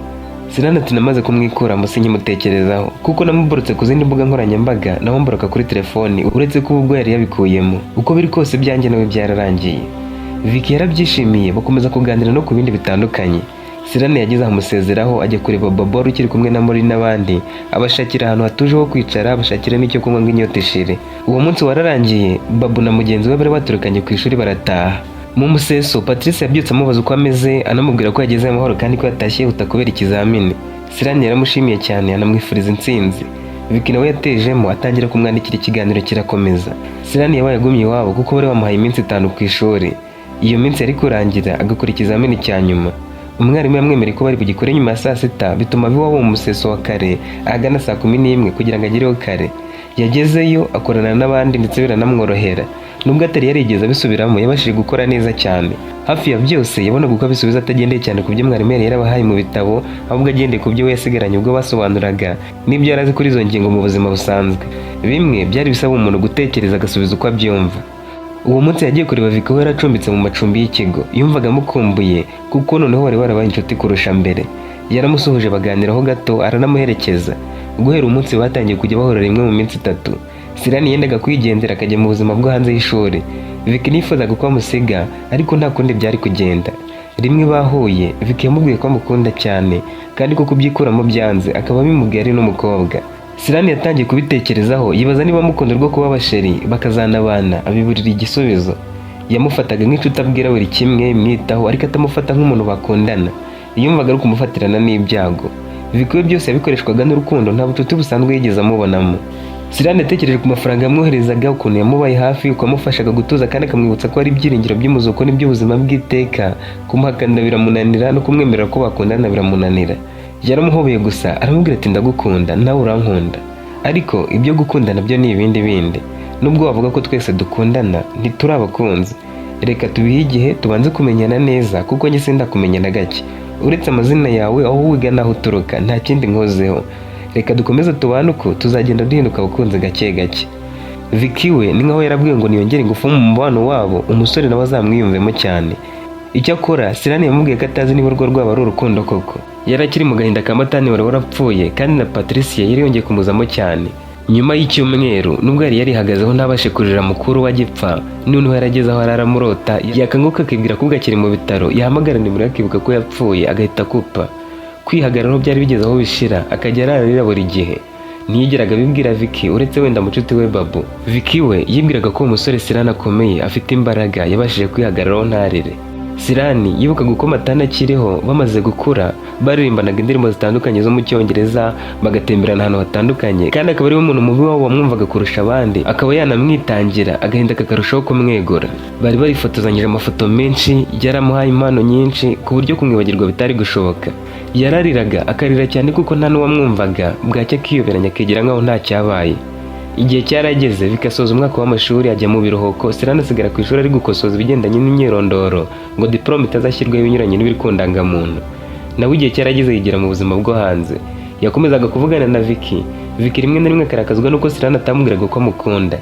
Sirani ati: "Namaze kumwikuramo, sinkimutekerezaho kuko namuborotse ku zindi mbuga nkoranyambaga, naho mboroka kuri telefoni, uretse ko ubwo yari yabikuyemo. Uko biri kose ibyanjye nawe byararangiye." Vicky yarabyishimiye, bakomeza kuganira no ku bindi bitandukanye. Sirani yageze ahamusezeraho, ajya kureba Bobo wari ukiri kumwe na Mori n'abandi, abashakira ahantu hatuje ho kwicara, abashakira n'icyo kunywa ngo inyota ishire. Uwo munsi wararangiye, Babu na mugenzi we bari baturukanye ku ishuri barataha. Mu museso Patrice yabyutse amubaza uko ameze, anamubwira ko yageze amahoro kandi ko yatashye yihuta kubera ikizamini. Sirani yaramushimiye cyane, anamwifuriza intsinzi. Vicky nawe yatejemo atangira kumwandikira, ikiganiro kirakomeza. Sirani yabaye agumye iwabo kuko bari bamuhaye iminsi 5 ku ishuri. Iyo minsi yari kurangira agakora ikizamini cya nyuma. Umwarimu yamwemereye ko bari bugikore nyuma ya saa sita, bituma ava iwabo mu museso wa kare ahagana saa 11 kugira ngo agereho kare. Yagezeyo akorana n'abandi ndetse biranamworohera. Nubwo atari yarigeze abisubiramo, yabashije gukora neza cyane. Hafi ya byose yabonaga uko abisubiza atagendeye cyane ku byo mwarimu yari yarabahaye mu bitabo, ahubwo agendeye ku byo we yasigaranye ubwo basobanuraga n'ibyo yari azi kuri izo ngingo mu buzima busanzwe. Bimwe byari bisaba umuntu gutekereza agasubiza uko abyumva. Uwo munsi yagiye kureba Vicky aho yari acumbitse mu macumbi y'ikigo. Yumvaga amukumbuye kuko noneho bari barabaye inshuti kurusha mbere. Yaramusuhuje, baganiraho gato, aranamuherekeza. Guhera umunsi batangiye kujya bahura rimwe mu minsi 3. Sirani yendaga kwigendera akajya mu buzima bwo hanze y'ishuri. Vicky nifuzaga ko amusiga, ariko nta kundi byari kugenda. Rimwe bahuye, Vicky yamubwiye ko amukunda cyane kandi ko kubyikuramo byanze, akaba abimubwiye ari n'umukobwa. Sirani yatangiye kubitekerezaho, yibaza niba amukunda rwo kuba abasheri bakazanabana, abiburira igisubizo. Yamufataga nk'inshuti abwira buri kimwe, imwitaho, ariko atamufata nk'umuntu bakundana. Yumvaga ari ukumufatirana n'ibyago. Vicky we byose yabikoreshwaga n'urukundo, nta bucuti busanzwe yigeze amubonamo. Sirani yatekereje ku mafaranga yamwoherezaga, ukuntu yamubaye hafi, uko yamufashaga gutuza kandi akamwibutsa ko ari ibyiringiro by'umuzuko n'iby'ubuzima bw'iteka. Kumuhakanira biramunanira, no kumwemerera ko bakundana biramunanira. Yaramuhobeye gusa, aramubwira ati: "Ndagukunda, nawe urankunda, ariko ibyo gukundana byo ni ibindi bindi. Nubwo wavuga ko twese dukundana, ntituri abakunzi. Reka tubihe igihe tubanze kumenyana neza, kuko njye sindakumenya na gake. Uretse amazina yawe, aho wiga n'aho uturuka, nta kindi nkozeho. Reka dukomeze tubane uko, tuzagenda duhinduka abakunzi gake gake." Vicky we ni nkaho yarabwiwe ngo niyongere ingufu mu mubano wabo, umusore nawe azamwiyumvemo cyane. Icyakora Sirani yamubwiye ko atazi niba urwo rwaba ari urukundo koko. Yari akiri mu gahinda ka Matani wari warapfuye, kandi na Patricia yari yongeye kumuzamo cyane. Nyuma y'icyumweru, nubwo yari yarihagazeho ntabashe kurira mukuru we agipfa, noneho yarageze aho aramurota, yakanguka akibwira ko ubwo akiri mu bitaro, yahamagara nimero akibuka ko yapfuye, agahita akupa. Kwihagararaho byari bigeze aho bishira, akajya ararira buri gihe. Ntiyigeraga abibwira Vicky, uretse wenda mucuti we Babu. Vicky we yibwiraga ko uwo musore Sirani akomeye, afite imbaraga, yabashije kwihagararaho ntarire. Sirani yibukaga uko Matana akiriho, bamaze gukura, baririmbanaga indirimbo zitandukanye zo mu Cyongereza, bagatemberana ahantu hatandukanye, kandi akaba ariwe muntu mubi wabo wamwumvaga kurusha abandi, akaba yanamwitangira agahinda kakarushaho kumwegura. Bari barifotozanyije amafoto menshi, yaramuhaye impano nyinshi ku buryo kumwibagirwa bitari gushoboka. Yarariraga, akarira cyane kuko nta n'uwamwumvaga, bwacya akiyoberanya akigira nkaho nta cyabaye. Igihe cyarageze bikasoza umwaka w'amashuri, ajya mu biruhuko. Sirani asigara ku ishuri ari gukosoza ibigendanye n'imyirondoro ngo diporome itazashyirwaho ibinyuranye n'ibiri ku ndangamuntu. Nawe igihe cyarageze yigira mu buzima bwo hanze. Yakomezaga kuvugana na Vicky. Vicky rimwe na rimwe akarakazwa nuko Sirani atamubwiraga ko amukunda.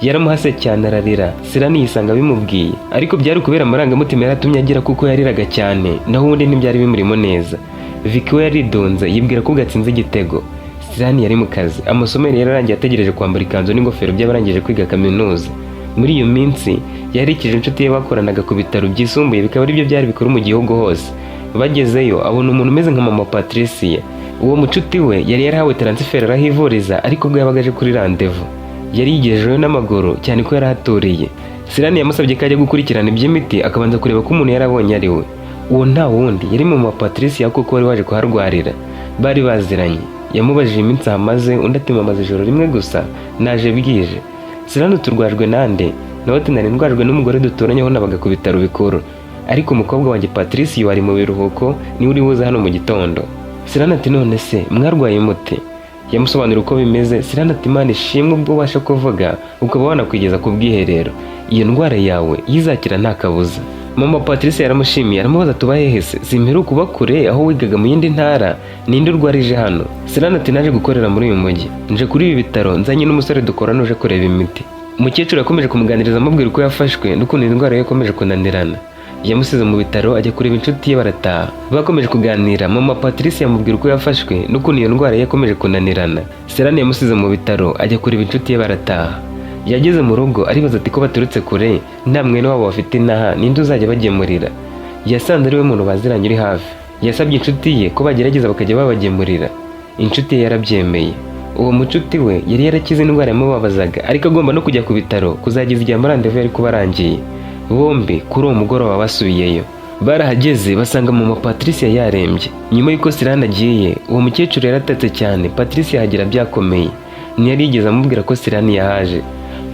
Yaramuhase cyane ararira. Sirani yisanga abimubwiye, ariko byari ukubera amarangamutima yaratumye agira, kuko yariraga cyane, naho ubundi ntibyari bimurimo neza. Vicky we yaridunze, yibwira ko gatsinze igitego. Sirani yari mu kazi, amasomo yari yararangiye, ategereje kwambara ikanzu n'ingofero by'abarangije kwiga kaminuza. Muri iyo minsi yaherekeje inshuti ye bakoranaga ku bitaro byisumbuye, bikaba aribyo byari bikuru mu gihugu hose. Bagezeyo abona umuntu umeze nka mama Patricia. Uwo mucuti we yari yarahawe transfert arahivuriza, ariko ubwo yabaga aje kuri rendez-vous yari yigejejeyo n'amaguru, cyane ko yari ahaturiye. Sirani yamusabye ko ajya gukurikirana iby'imiti, akabanza kureba ko umuntu yarabonye ari we. Uwo nta wundi, yari mama Patricia kuko wari waje kuharwarira, bari baziranye. Yamubajije iminsi ahamaze, undi ati: "Mamaze ijoro rimwe gusa, naje bwije." "Sirani, turwajwe nande?" Nawe ati: "Nari ndwajwe n'umugore duturanye aho nabaga ku bitaro bikuru, ariko umukobwa wanjye Patricia wari mu biruhuko niwe uri buze hano mu gitondo." Sirani ati: "None se mwarwaye mute?" Yamusobanurira uko bimeze. Sirani ati: "Imana ishimwe ubwo ubasha kuvuga, ukaba wanakwigeza ku bwiherero. Iyo ndwara yawe yizakira nta kabuza." Mama Patricia yaramushimiye, aramubaza: "Tuba hehe se? Simperuka kuba kure aho wigaga mu yindi ntara. Ninde urwarije hano?" Sirani ati: "Naje gukorera muri uyu mujyi, nje kuri ibi bitaro nzanye n'umusore dukorana uje kureba imiti." Umukecuru yakomeje kumuganiriza, amubwira uko yafashwe n'ukuntu indwara ye yakomeje kunanirana. Yamusize mu bitaro, ajya kureba inshuti ye, barataha. Bakomeje kuganira, mama Patricia yamubwira uko yafashwe n'ukuntu iyo ndwara ye yakomeje kunanirana. Sirani yamusize mu bitaro, ajya kureba inshuti ye, barataha. Yageze mu rugo aribaza ati: "Ko baturutse kure, nta mwene wabo bafite inaha, ninde uzajya bagemurira?" Yasanze ari we muntu baziranye uri hafi. Yasabye inshuti ye ko bagerageza bakajya babagemurira. Inshuti ye yarabyemeye. Uwo mucuti we yari yarakize indwara yamubabazaga, ariko agomba no kujya ku bitaro kuzageza igihe ama rendez-vous yari kuba arangiye. Bombi kuri uwo mugoroba basubiyeyo. Barahageze basanga mama Patricia yarembye. Nyuma y'uko Sirani agiye, uwo mukecuru yaratatse cyane. Patricia yahagera byakomeye, ntiyari yigeze amubwira ko Sirani yahaje.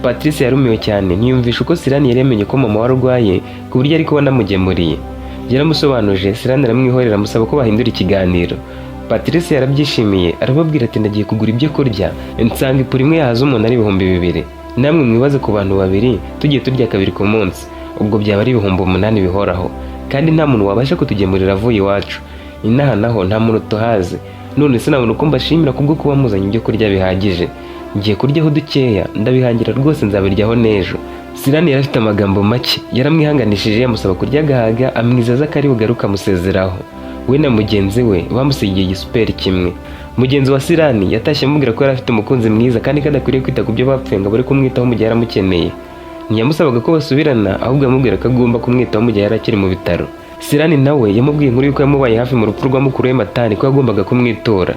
Patricia yarumiwe cyane, ntiyumvisha uko Sirani yari yamenye ko mama we arwaye ku buryo ari kuba anamugemuriye. Yaramusobanuje, Sirani aramwihorera, amusaba ko bahindura ikiganiro. Patricia yarabyishimiye, arababwira ati: "Ndagiye kugura ibyo kurya, nsanga ipura imwe yahaza umuntu ari 2000. Namwe mwibaze ku bantu babiri, tugiye turya kabiri ku munsi, ubwo byaba ari 8000 bihoraho, kandi nta muntu wabasha kutugemurira avuye iwacu inaha, naho nta muntu tuhazi. None sinabona uko mbashimira kubwo kuba muzanye ibyo kurya bihagije. Ngiye kuryaho dukeya, ndabihangira rwose, nzabiryaho n'ejo." Sirani yari afite amagambo make, yaramwihanganishije, amusaba kurya agahaga, amwizeza ko ari bugaruke, amusezeraho. We na mugenzi we bamusigiye igisuperi kimwe. Mugenzi wa Sirani yatashye amubwira ko yari afite umukunzi mwiza, kandi ko adakwiriye kwita ku byo bapfuye ngo abure kumwitaho mu gihe yaramukeneye. Ntiyamusabaga ko basubirana, ahubwo yamubwira ko agomba kumwitaho mu gihe yari akiri mu bitaro. Sirani nawe yamubwiye inkuru y'uko yamubaye hafi mu rupfu rwa mukuru we Matani, ko yagombaga kumwitura.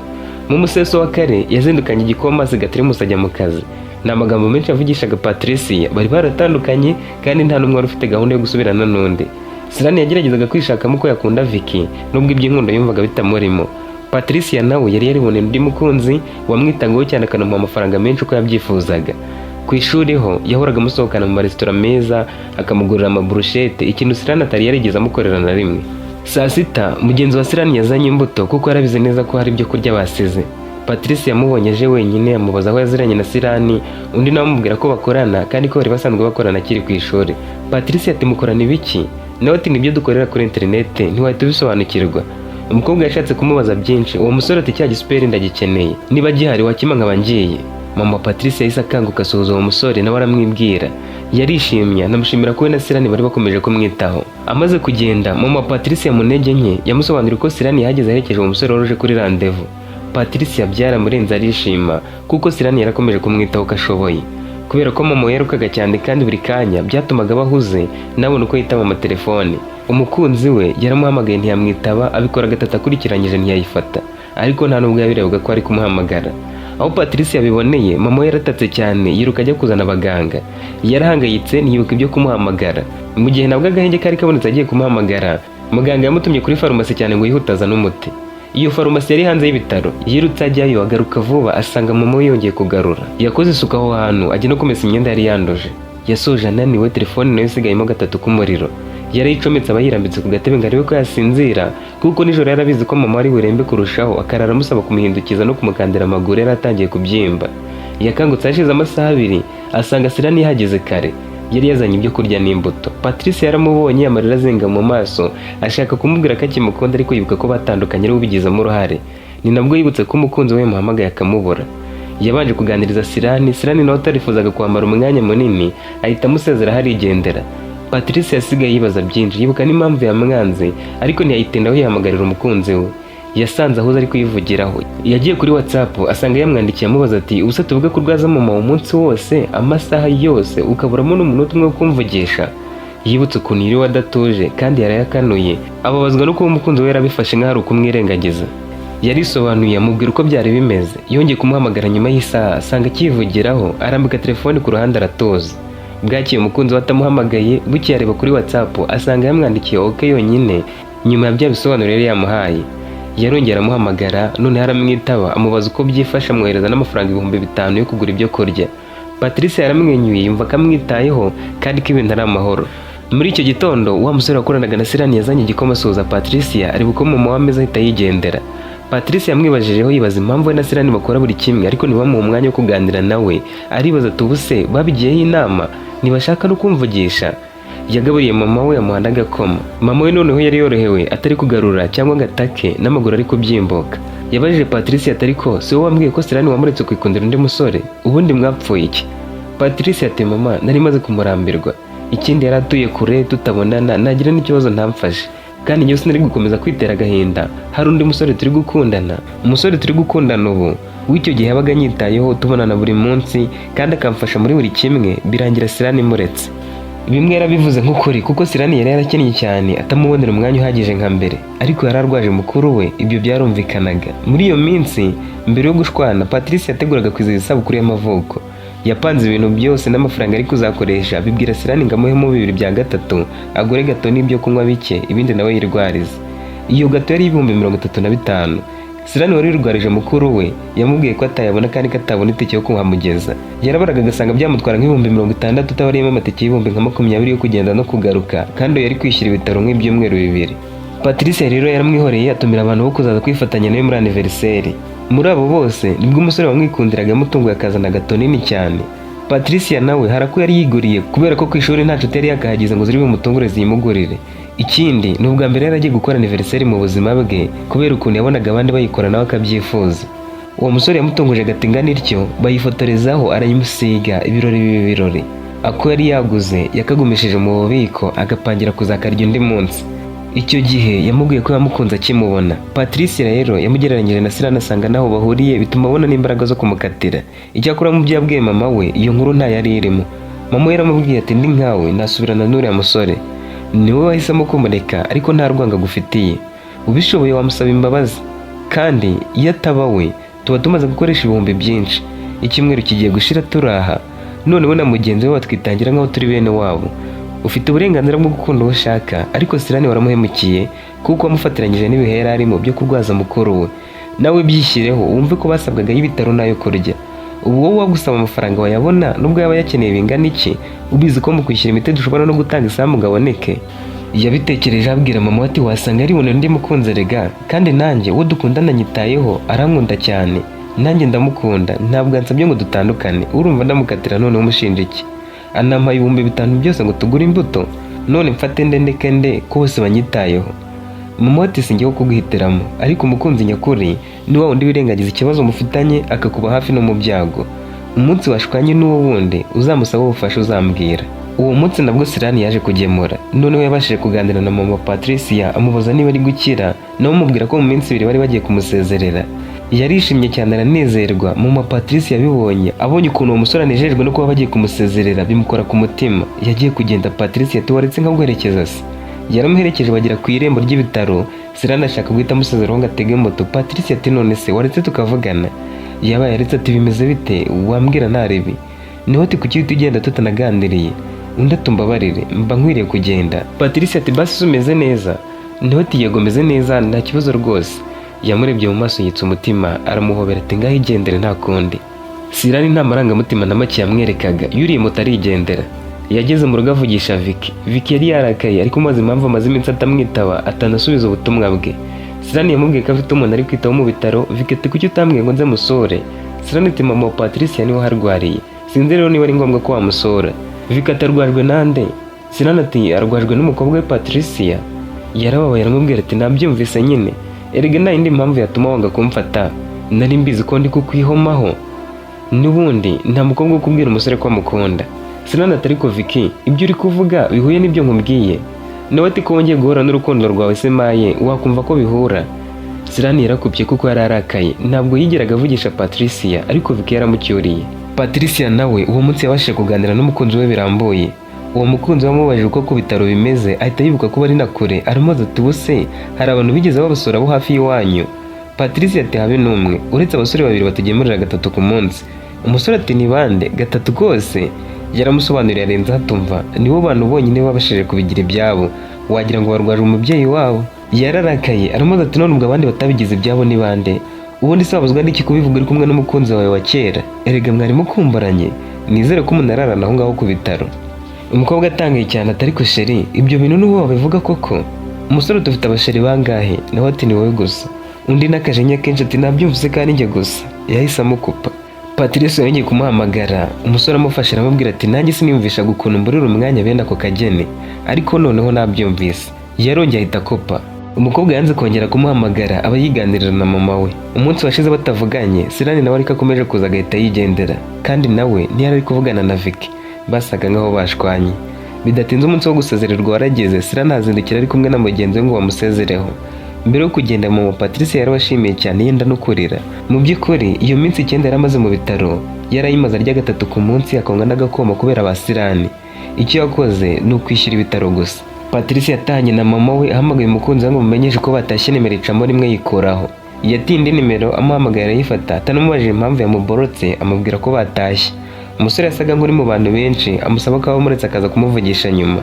Mu museso wa kare yazindukanye igikoma, asiga teremusi, ajya mu kazi. Ni amagambo menshi yavugishaga Patricia. Bari baratandukanye, kandi nta n'umwe wari ufite gahunda yo gusubirana n'undi. Sirani yageragezaga kwishakamo uko yakunda Vicky, nubwo iby'inkundo yumvaga bitamurimo. Patricia nawe yari yariboneye undi mukunzi wamwitagaho cyane, akanamuha amafaranga menshi uko yabyifuzaga. Ku ishuri ho yahoraga amusohokana mu maresitora meza, akamugurira amaburushete, ikintu Sirani atari yarigeze amukorera na rimwe. Saa sita mugenzi wa Sirani yazanye imbuto, kuko yarabizi neza ko hari ibyo kurya basize. Patricia yamubonye aje wenyine, amubaza aho yaziranye na Sirani. Undi nawe amubwira ko bakorana, kandi ko bari basanzwe bakorana akiri ku ishuri. Patricia ati: "Mukorana ibiki?" Nawe ati: "Nibyo dukorera kuri interinete, ntiwahita ubisobanukirwa." Umukobwa yashatse kumubaza byinshi. Uwo musore ati: "Cya gisuperi ndagikeneye, niba gihari wakima nkaba ngiye." Mama Patricia yahise akanguka, asuhuza uwo musore, nawe aramwibwira. Yarishimye, anamushimira ko we na Sirani bari bakomeje kumwitaho. Amaze kugenda, mama Patricia mu ntege nke yamusobanuriye uko Sirani yahageze aherekeje uwo musore wari uje kuri rendez-vous. Patricia byaramurenze, arishima kuko Sirani yarakomeje kumwitaho uko ashoboye. Kubera ko mama yarukaga cyane kandi buri kanya, byatumaga aba ahuze, nabona uko yitaba amatelefone. Umukunzi we yaramuhamagaye ntiyamwitaba, abikora gatatu akurikiranyije ntiyayifata, ariko nta nubwo yabirebaga ko ari kumuhamagara. Aho Patrice yabiboneye, mama we yaratatse cyane, yiruka ajya kuzana abaganga. Yarahangayitse, ntiyibuka ibyo kumuhamagara. Mu gihe nabwo agahenge kari kabonetse agiye kumuhamagara, muganga yamutumye kuri farumasi cyane ngo yihute azane umuti. Iyo farumasi yari hanze y'ibitaro. Yirutse ajyayo, agaruka vuba, asanga mama we yongeye kugarura. Yakoze isuku aho hantu, ajya no kumesa imyenda yari yanduje. Yasoje ananiwe, telefone nayo isigayemo gatatu k'umuriro. Yarayicometse, aba yirambitse ku gatebe ngo arebe ko yasinzira, kuko nijoro yarabizi ko mama ari burembe kurushaho, akarara amusaba kumuhindukiza no kumukandira amaguru yari atangiye kubyimba. Yakangutse hashize amasaha 2, asanga Sirani yahageze kare. Yari yazanye ibyo kurya n'imbuto. Patrice yaramubonye, amarira azenga mu maso, ashaka kumubwira ko akimukunda, ariko yibuka ko batandukanye ari we ubigizemo uruhare. Ni nabwo yibutse ko umukunzi we yamuhamagaye akamubura. Yabanje kuganiriza Sirani. Sirani nawe utarifuzaga kwambara umwanya munini ahita amusezera, harigendera. Patrice yasigaye yibaza byinshi, yibuka n'impamvu yamwanze, ariko ntiyayitindaho, yihamagarira umukunzi we. Yasanze ahuze ari kuyivugiraho. Yagiye kuri WhatsApp, asanga yamwandikiye amubaza ati: "Ubuse tuvuge ko urwaza mama umunsi wose, amasaha yose, ukaburamo n'umunota umwe wo kumvugisha?" Yibutse ukuntu yiriwe adatuje kandi yarayakanuye, ababazwa no kuba umukunzi we yarabifashe nk'aho ari ukumwirengagiza. Yarisobanuye, amubwira uko byari bimeze. Yongeye kumuhamagara nyuma y'isaha, asanga akivugiraho, arambika telefone ku ruhande, aratuza. Bwakeye umukunzi we atamuhamagaye, bukeye areba kuri WhatsApp, asanga yamwandikiye "OK" yonyine nyuma ya bya bisobanuro yari yamuhaye. Yarongera aramuhamagara, noneho aramwitaba, amubaza uko byifashe, amwohereza n'amafaranga 5000 yo kugura ibyo kurya. Patrice yaramwenyuye, yumva ko amwitayeho kandi ko ibintu ari amahoro. Muri icyo gitondo, wa musore wakoranaga na Sirani yazanye igikoma, asuhuza Patricia, areba uko mama we ameze, ahita yigendera. Patrice yamwibajijeho, yibaza impamvu we na Sirani bakora buri kimwe ariko ntibamuhe umwanya wo kuganira nawe. Aribaza ati: "Ubu se babigiyeho inama, ntibashaka no kumvugisha?" Yagaburiye mama we, amuha n'agakoma. Mama we noneho yari yorohewe, atari kugarura cyangwa ngo atake, n'amaguru ari kubyimbuka. Yabajije Patrice ati: "Ariko si wowe wambwiye ko Sirani wamuretse kwikundira undi musore? Ubundi mwapfuye iki?" Patrice ati: "Mama, nari maze kumurambirwa. Ikindi yari atuye kure, tutabonana, nagira n'ikibazo ntamfashe. Kandi njyewe sinari gukomeza kwitera agahinda hari undi musore turi gukundana. Umusore turi gukundana ubu w'icyo gihe yabaga anyitayeho, tubonana buri munsi kandi akamfasha muri buri kimwe. Birangira Sirani imuretse." Bimwe yarabivuze nk'ukuri, kuko Sirani yari yarakennye cyane, atamubonera umwanya uhagije nka mbere, ariko yari arwaje mukuru we, ibyo byarumvikanaga. Muri iyo minsi mbere yo gushwana, Patrice yateguraga kwizihiza isabukuru y'amavuko. Yapanze ibintu byose n'amafaranga ari kuzakoresha, bibwira Sirani ngo amuhemo 2/3, agure gato n'ibyo kunywa bike, ibindi nawe yirwarize. Iyo gato yari 35,000. Sirani wari wirwarije mukuru we yamubwiye ko atayabona kandi ko atabona itike yo kuhamugeza. Yarabaraga agasanga byamutwara nk'60,000 utabariyemo amatike y'ibihumbi nka 20 yo kugenda no kugaruka, kandi yari kwishyura ibitaro nk'ibyumweru 2. Patrice rero yaramwihoreye, atumira abantu bo kuzaza kwifatanya nawe muri anniversaire. Muri abo bose nibwo umusore wamwikundiraga yamutunguye, akazana gato nini cyane. Patricia nawe hari ako yari yiguriye, kubera ko ku ishuri nta nshuti yari yakahagize ngo ziri bumutungure ziyimugurire. Ikindi ni ubwa mbere yari agiye gukora anniversaire mu buzima bwe, kubera ukuntu yabonaga abandi bayikora nawe akabyifuza. Uwo musore yamutunguje gato ingana ityo, bayifotorezaho, arayimusiga, ibirori biba ibirori. Ako yari yaguze yakagumishije mu bubiko, agapangira kuzakarya undi munsi. Icyo gihe yamubwiye ko yamukunze akimubona. Patrice rero yamugereranyije na Sirani, asanga naho bahuriye, bituma abona n'imbaraga zo kumukatira. Icyakora mu byo yabwiye mama we, iyo nkuru nta yari irimo. Mama we yaramubwiye ati: "Ndi nkawe nasubirana n'uriya musore. Ni wowe wahisemo kumureka, ariko nta rwanga agufitiye. Ubishoboye wamusaba imbabazi. Kandi iyo ataba we tuba tumaze gukoresha ibihumbi byinshi. Icyumweru kigiye gushira turaha, none we na mugenzi we batwitangira nk'aho turi bene wabo. Ufite uburenganzira bwo gukunda uwo ushaka, ariko Sirani waramuhemukiye, kuko wamufatiranyije n'ibihe yari arimo byo kurwaza mukuru we. Nawe byishyireho, wumve ko basabwaga y'ibitaro n'ayo kurya. Ubu wowe wagusaba amafaranga wayabona, nubwo yaba yakeneye bingana iki, ubizi ko mu kwishyura imiti dushobora no gutanga isambu ngo aboneke?" Yabitekereje, abwira mama we ati: "Wasanga yaribonera undi mukunzi erega. Kandi nanjye uwo dukundana nyitayeho, arankunda cyane, nanjye ndamukunda. Ntabwo ansabye ngo dutandukane. Urumva ndamukatira noneho umushinja iki? Anampaye 5000 byose ngo tugure imbuto. None mfate nde ndeke nde ko bose banyitayeho?" Mama we ati: "Singiye kuguhitiramo, ariko umukunzi nyakuri ni wa wundi wirengagiza ikibazo mufitanye, akakuba hafi no mu byago. Umunsi washwanye n'uwo wundi uzamusaba ubufasha uzambwira." Uwo munsi nabwo Sirani yaje kugemura. Noneho yabashije kuganira na mama Patricia, amubaza niba ari gukira, nawe amubwira ko mu minsi 2 bari bagiye kumusezerera. Yarishimye cyane, aranezerwa. Mama Patricia yabibonye, abonye ukuntu uwo musore anejejwe no kuba bagiye kumusezerera, bimukora ku mutima. Yagiye kugenda, Patricia ati: "Waretse nkaguherekeza se?" Yaramuherekeje bagera ku irembo ry'ibitaro. Sirani ashaka guhita amusezeraho ngo atege moto. Patricia ati: "None se waretse tukavugana?" Yabaye aretse, ati: "Bimeze bite? Wambwira ntarebi." Niho ati: "Kuki uhita ugenda tutanaganiriye?" Undi ati: "Umbabarire, mba nkwiriye kugenda." Patricia ati: "Basi umeze neza?" Niho ati: "Yego, meze neza, nta kibazo rwose." Yamurebye mu maso yitsa umutima, aramuhobera, ati: "Ngaho igendere, nta kundi." Sirani nta marangamutima na make yamwerekaga, yuriye moto arigendera. Yageze mu rugo avugisha Vicky. Vicky yari yarakaye, ariko umubaza impamvu amaze iminsi atamwitaba, atanasubiza ubutumwa bwe. Sirani yamubwiye ko afite umuntu ari kwitaho mu bitaro. Vicky ati: "Kuki utambwiye ngo nze musure?" Sirani ati: "Mama wa Patricia niwe uharwariye, sinzi rero niba ari ngombwa ko wamusura." Vicky ati: "Arwajwe nande?" Sirani ati: "Arwajwe n'umukobwa we Patricia." Yarababaye, aramubwira ati: "Nabyumvise nyine, erega nta yindi mpamvu yatuma wanga kumfata, nari mbizi ko ndi kukwihomaho. N'ubundi nta mukobwa wo kubwira umusore ko amukunda." Sirani ati: "Ariko Vicky, ibyo uri kuvuga bihuye n'ibyo nkubwiye?" Nawe ati: "Ko wongeye guhura n'urukundo rwawe se maye, wakumva ko bihura?" Sirani yarakubye kuko yari arakaye. Ntabwo yigeraga avugisha Patricia, ariko Vicky yaramucyuriye. Patricia nawe uwo munsi yabashije kuganira n'umukunzi we birambuye. Uwo mukunzi we amubajije uko ku bitaro bimeze, ahita yibuka ko bari na kure, aramubaza ati: "Ubuse hari abantu bigeze babasura bo hafi y'iwanyu?" Patricia ati: "Habe n'umwe, uretse abasore babiri batugemurira gatatu ku munsi." Umusore ati: "Ni bande? Gatatu kose?" Yaramusobanuriye, arenze atumva nibo bantu bonyine babashije kubigira ibyabo, wagira ngo barwaje umubyeyi wabo. Yararakaye, aramubaza ati: "None ubwo abandi batabigize ibyabo ni bande? Ubundi se wabuzwa n'iki kubivuga uri kumwe n'umukunzi wawe wa kera? Erega mwari mukumburanye, nizere ko umuntu ararana aho ngaho ku bitaro." Umukobwa atangaye cyane ati: "Ariko chéri, ibyo bintu n'uwo wabivuga koko?" Umusore: "Dufite abachéri bangahe?" Nawe ati: "Ni wowe gusa." Undi n'akajenya kenshi ati: "Nabyumvise kandi njye gusa." Yahise amukupa. Patrice yongeye kumuhamagara, umusore amufashe aramubwira ati: "Nanjye siniyumvishaga ukuntu mburira umwanya bene ako kageni, ariko noneho nabyumvise." Yarongeye ahita akopa. Umukobwa yanze kongera kumuhamagara, aba yiganirira na mama we. Umunsi washize batavuganye. Sirani nawe ariko akomeje kuza agahita yigendera, kandi nawe ntiyari ari kuvugana na Vicky, basaga nkaho bashwanye. Bidatinze umunsi wo gusezererwa warageze. Sirani azindukira ari kumwe na mugenzi we ngo bamusezereho. Mbere yo kugenda, mama Patricia yarabashimiye cyane, yenda no kurira. Mu by'ukuri iyo minsi 9 yari amaze mu bitaro yarayimaze arya gatatu ku munsi, akanywa n'agakoma kubera ba Sirani. Icyo yakoze ni ukwishyura ibitaro gusa. Patricia yatahanye na mama we, ahamagaye umukunzi we ngo amumenyeshe ko batashye, nimero icamo rimwe yikuraho. Yatiye indi nimero, amuhamagaye arayifata, atanamubajije impamvu yamuborotse, amubwira ko batashye. Umusore yasaga nk'uri mu bantu benshi, amusaba ko amuretse akaza kumuvugisha nyuma.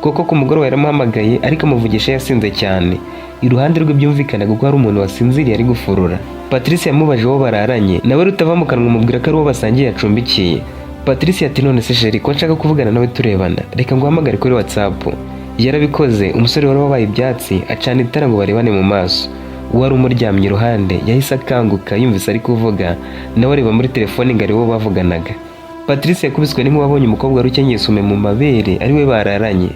Kuko ku mugoroba yaramuhamagaye, ariko amuvugisha yasinze cyane. Iruhande rwe byumvikanaga ko hari umuntu wasinziriye ari gufurura. Patricia yamubajije uwo bararanye, nawe rutava mu kanwa umubwira ko ari uwo basangiye acumbikiye. Patricia ati: "None se chéri, ko nshaka kuvugana nawe turebana, reka nguhamagare kuri WhatsApp." Yarabikoze. Umusore wari wabaye ibyatsi acana itara ngo barebane mu maso. Uwari umuryamye iruhande yahise akanguka yumvise ari kuvuga, nawe areba muri telefone ngo ari wo bavuganaga. Patricia yakubiswe n'inkuba abonye umukobwa wari ukenyeye isume mu mabere ari we bararanye.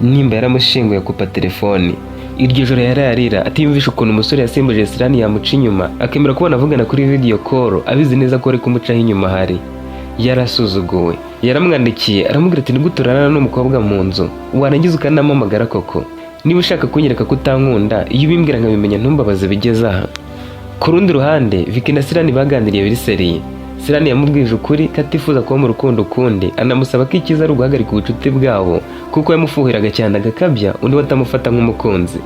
Nimba yaramushinguye akupa telefoni. Iryo joro yararira atiyumvisha ukuntu umusore yasimbuje Sirani yamuca inyuma, akemera kubona avugana kuri video call, abizi neza ko ari kumucaho inyuma. Hari yarasuzuguwe. Yaramwandikiye aramubwira ati: "Nigute urarana n'umukobwa mu nzu, warangiza ukanampamagara koko? Niba ushaka kunyereka ko utankunda, iyo ubimbwira nkabimenya, ntumbabaze bigeze aha." Ku rundi ruhande, Vicky na Sirani baganiriye biri sérieux. Sirani yamubwije ukuri ko atifuza kuba mu rukundo ukundi, anamusaba ko icyiza ari uguhagarika ubucuti bwabo kuko yamufuhiraga cyane agakabya, undi we atamufata nk'umukunzi.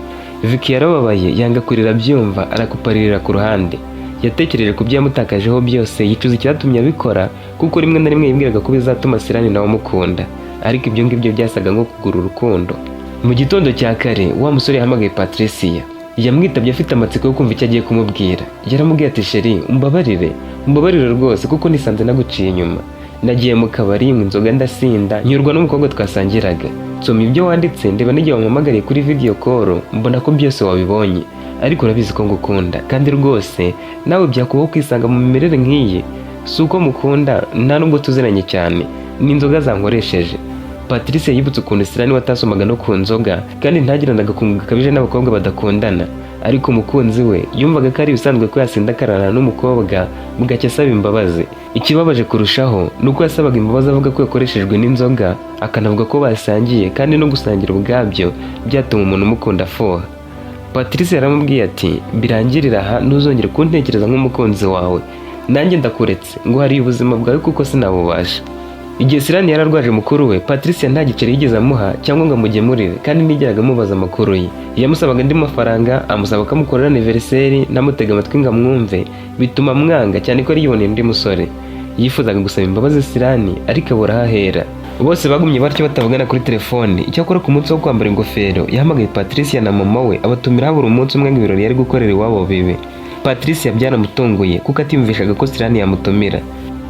Vicky yarababaye, yanga kurira abyumva, arakuparirira ku ruhande. Yatekereje ku byo yamutakajeho byose, yicuza icyatumye abikora, kuko rimwe na rimwe yibwiraga ko bizatuma Sirani nawe amukunda, ariko ibyo ngibyo byasaga nko kugura urukundo. Mu gitondo cya kare, wa musore yahamagaye Patricia. Yamwitabye afite amatsiko yo kumva icyo agiye kumubwira. Yaramubwiye ati: "Chéri, umbabarire, umbabarire rwose kuko nisanze naguciye inyuma. Nagiye mu kabari nywa inzoga ndasinda, nyurwa n'umukobwa twasangiraga. Nsoma ibyo wanditse, ndeba n'igihe wampamagariye kuri video call, mbona ko byose wabibonye. Ariko urabizi ko ngukunda, kandi rwose nawe byakubaho kwisanga mu mimerere nk'iyi. Si uko mukunda, nta nubwo tuziranye cyane, ni inzoga zankoresheje." Patrice yibutse ukuntu Sirani we atasomaga no ku nzoga, kandi ntagirane agakungu gakabije n'abakobwa badakundana, ariko umukunzi we yumvaga ko ari ibisanzwe ko yasinda akararana n'umukobwa, bugacya asaba imbabazi. Ikibabaje kurushaho ni uko yasabaga imbabazi avuga ko yakoreshejwe n'inzoga, akanavuga ko basangiye, kandi no gusangira ubwabyo byatuma umuntu umukunda afuha. Patrice yaramubwiye ati: "Birangirire aha, ntuzongere kuntekereza nk'umukunzi wawe. Nanjye ndakuretse ngo hariye ubuzima bwawe kuko sinabubasha." Igihe Sirani yari arwaje mukuru we, Patricia nta giceri yigeze amuha cyangwa ngo amugemurire, kandi ntiyigeraga amubaza amakuru ye. Yamusabaga andi mafaranga, amusaba ko amukorera anniversaire, ntamutega amatwi ngo amwumve, bituma amwanga cyane ko yari yiboneye undi musore. Yifuzaga gusaba imbabazi Sirani, ariko abura aho ahera. Bose bagumye batyo batavugana kuri telefoni. Icyakora ku munsi wo kwambara ingofero, yahamagaye Patricia na mama we, abatumira habura umunsi umwe ngo ibirori yari gukorera iwabo bibe. Patricia byaramutunguye kuko atiyumvishaga ko Sirani yamutumira.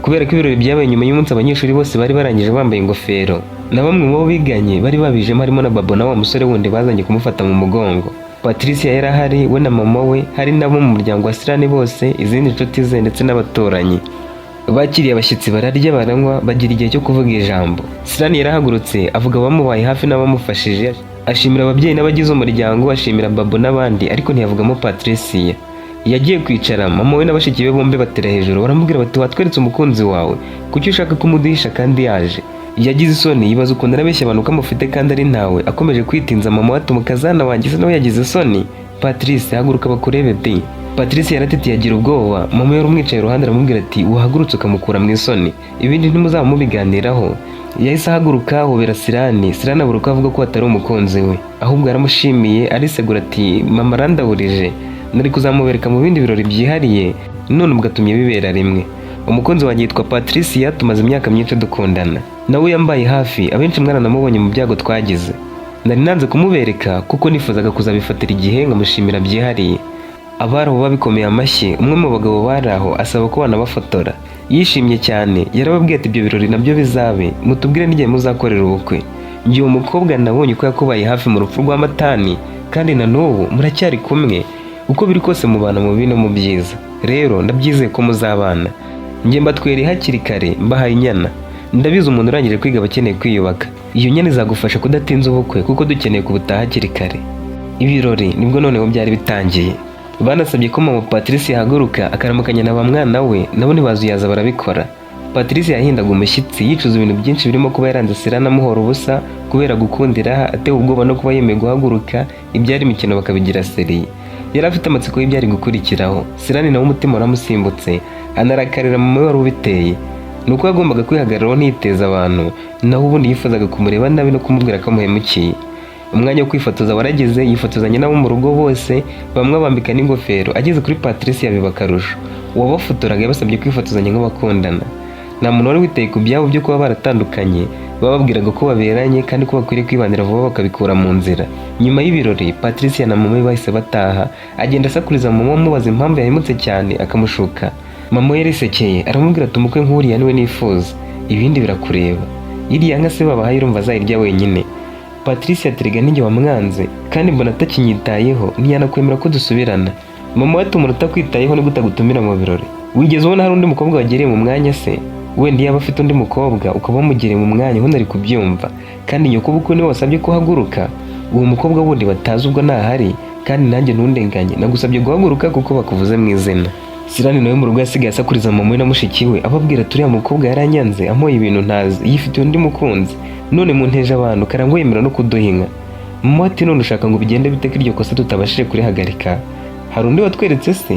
Kubera ko ibirori byabaye nyuma y'umunsi abanyeshuri bose bari barangije bambaye ingofero, na bamwe mu bo biganye bari babijemo, harimo na Babo na wa musore wundi bazanye kumufata mu mugongo. Patricia yari ahari, we na mama we, hari n'abo mu muryango wa Sirani bose, izindi nshuti ze ndetse n'abaturanyi. Bakiriye abashyitsi, bararya, baranywa, bagira igihe cyo kuvuga ijambo. Sirani yarahagurutse, avuga abamubaye hafi n'abamufashije, ashimira ababyeyi n'abagize umuryango, ashimira Babo n'abandi, ariko ntiyavugamo Patricia. Yagiye kwicara, mama we na bashiki be bombi batera hejuru baramubwira bati: "Watweretse umukunzi wawe? Kuki ushaka kumuduhisha kandi yaje?" Yagize isoni, yibaza ukuntu arabeshya abantu ko amufite kandi ari ntawe. Akomeje kwitinza, mama we ati: "Umukazana wanjye se nawe yagize isoni? Patrice, haguruka bakurebe di." Patrice yaratitiye, agira ubwoba. Mama yari umwicaye iruhande aramubwira ati: "Wahagurutse ukamukura mu isoni, ibindi ntimuzaba mubiganiraho." Yahise ahaguruka, ahobera Sirani. Sirani abura uko avuga ko atari umukunzi we, ahubwo yaramushimiye, arisegura ati: "Mama arandaburije, nari kuzamubereka mu bindi birori byihariye, none ubwo atumye bibera rimwe. Umukunzi wanjye yitwa Patricia, tumaze imyaka myinshi dukundana, nawe yambaye hafi, abenshi mwaranamubonye mu byago twagize. Nari nanze kumubereka kuko nifuzaga kuzabifatira igihe nkamushimira byihariye." Abari aho babikomeye amashyi. Umwe mu bagabo bari aho asaba ko banabafotora. Yishimye cyane, yarababwiye ati: "Ibyo birori nabyo bizabe, mutubwire n'igihe muzakorera ubukwe. Njye uwo mukobwa nabonye ko yakubaye hafi mu rupfu rwa Matani, kandi na n'ubu muracyari kumwe. Uko biri kose mubana mu bibi no mu byiza, rero ndabyizeye ko muzabana. Njye mbatwereye hakiri kare, mbahaye inyana. Ndabizi umuntu urangije kwiga aba akeneye kwiyubaka. Iyo nyana izagufasha kudatinza ubukwe, kuko dukeneye kubutaha hakiri kare." Ibirori nibwo noneho byari bitangiye. Banasabye ko mama Patrice yahaguruka akaramukanya na ba mwana we, nabo ntibazuyaza barabikora. Patrice yahindaga umushyitsi, yicuza ibintu byinshi birimo kuba yaranze Sirana amuhora ubusa kubera gukundira, atewe ubwoba no kuba yemeye guhaguruka ibyari imikino bakabigira sérieux. Yari afite amatsiko y'ibyari gukurikiraho. Sirani nawe umutima waramusimbutse, anarakarira mama we wari ubiteye. Ni uko yagombaga kwihagararaho ntiteze abantu, naho ubundi yifuzaga kumureba nabi no kumubwira ko amuhemukiye. Umwanya wo kwifotoza warageze, yifotozanya n'abo mu rugo bose, bamwe bambika n'ingofero. Ageze kuri Patricia biba akarusho. Uwabafotoraga yabasabye kwifotozanya nk'abakundana. Nta muntu wari witaye ku byabo byo kuba baratandukanye, bababwiraga ko baberanye kandi ko bakwiriye kwibanira vuba bakabikura mu nzira. Nyuma y'ibirori, Patricia na mama we bahise bataha. Agenda asakuriza mama we, amubaza impamvu yahemutse cyane akamushuka. Mama we yarisekeye, aramubwira ati: "Umukwe nk'uriya niwe nifuza, ibindi birakureba. Iriya nka se babahaye urumva azayirya wenyine?" Patricia ati: "Erega ninjye wamwanze, kandi mbona atakinyitayeho, ntiyanakwemera ko dusubirana." Mama we ati: "Umuntu utakwitayeho ni gute agutumira mu birori? Wigeze ubona hari undi mukobwa wagereye mu mwanya se? Wenda yaba afite undi mukobwa ukaba wamugereye mu mwanya, ubundi ari kubyumva. Kandi nyoko bukwe niwe wasabye ko uhaguruka, uwo mukobwa wundi batazi ubwo ntahari. Kandi nanjye ntundenganye, nagusabye guhaguruka kuko bakuvuze mu izina." Sirani nawe mu rugo yasigaye asakuriza mama we na mushiki we, ababwira: "Turiya mukobwa yaranyanze, ampoye ibintu ntazi, yifitiye undi mukunzi, none munteje abantu, Karangwa yemera no kuduha inka." Mama ati: "None ushaka ngo bigende bite ko iryo kosa tutabashije kurihagarika? Hari undi watweretse se?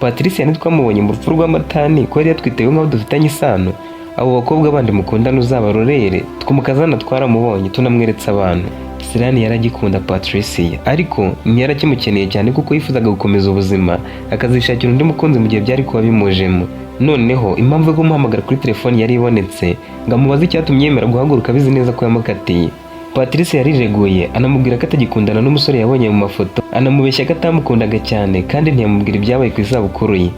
Patricia ntitwamubonye mu rupfu rw'Amatani ko yari yatwitewe nk'aho dufitanye isano? Abo bakobwa bandi mukundana uzabarorere, twumukazana twaramubonye, tunamweretse abantu." Sirani yaragikunda Patricia, ariko ntiyarakimukeneye cyane kuko yifuzaga gukomeza ubuzima, akazishakira undi mukunzi mu gihe byari kuba bimujemo. Noneho impamvu yo kumuhamagara kuri telefoni yari ibonetse, ngo amubaze icyatumye yemera guhaguruka abizi neza ko yamukatiye. Patricia yarireguye, anamubwira ko atagikundana n'umusore yabonye mu mafoto, anamubeshya ko atamukundaga cyane, kandi ntiyamubwira ibyabaye ku isabukuru ye.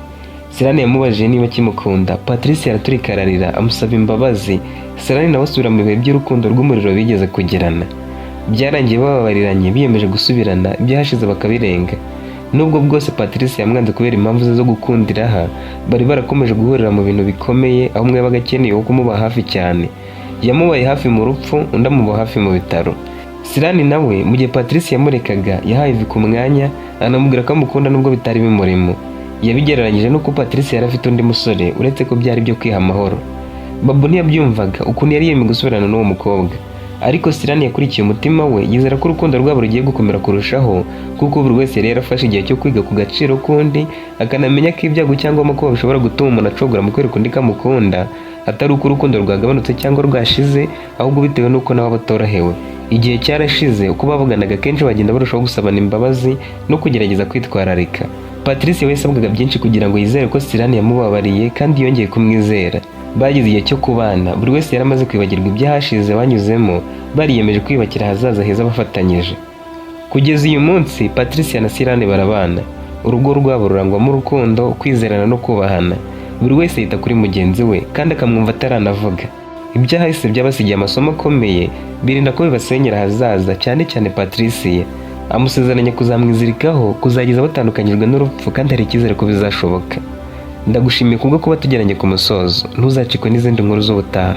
Sirani yamubajije niba akimukunda. Patricia araturika ararira, amusaba imbabazi. Sirani nawe asubira mu bihe by'urukundo rw'umuriro bigeze kugirana. Byarangiye bababariranye, biyemeje gusubirana, ibyahashize bakabirenga. Nubwo bwose Patricia yamwanze kubera impamvu ze zo gukundira aha, bari barakomeje guhurira mu bintu bikomeye, aho umwe yabaga akeneye uwo kumuba hafi cyane. Yamubaye hafi mu rupfu, undi amuba hafi mu bitaro. Sirani nawe mu gihe Patricia yamurekaga, yahaye Vicky umwanya, anamubwira ko amukunda nubwo bitari bimurimo. Yabigereranyije n'uko Patricia yari afite undi musore, uretse ko byari byo kwiha amahoro. Babu ntiyabyumvaga ukuntu yari yemeye gusubirana n'uwo mukobwa, ariko Sirani yakurikiye umutima we, yizera ko urukundo rwabo rugiye gukomera kurushaho, kuko buri wese yari yarafashe igihe cyo kwiga ku gaciro k'undi, akanamenya ko ibyago cyangwa amakuba bishobora gutuma umuntu acogora mu kwereka undi ko amukunda. Atari uko urukundo rwagabanutse cyangwa rwashize, ahubwo bitewe n'uko nabo batorohewe. Igihe cyarashize, uko bavuganaga kenshi bagenda barushaho gusabana imbabazi no kugerageza kwitwararika. Patricia we yasabwaga byinshi kugira ngo yizere ko Sirani yamubabariye kandi yongeye kumwizera. Bageze igihe cyo kubana, buri wese yaramaze kwibagirwa ibyahashize banyuzemo, bariyemeje kwiyubakira ahazaza heza bafatanyije. Kugeza uyu munsi, Patricia na Sirani barabana. Urugo rwabo rurangwamo urukundo, kwizerana no kubahana. Buri wese yita kuri mugenzi we kandi akamwumva ataranavuga. Ibyahise byabasigiye amasomo akomeye, birinda ko bibasenyera ahazaza, cyane cyane Patricia. Amusezeranya kuzamwizirikaho kuzageza batandukanyijwe n'urupfu, kandi hari icyizere ko bizashoboka. Ndagushimiye kubwo kuba tugeranye ku musozo. Ntuzacikwe n'izindi nkuru z'ubutaha.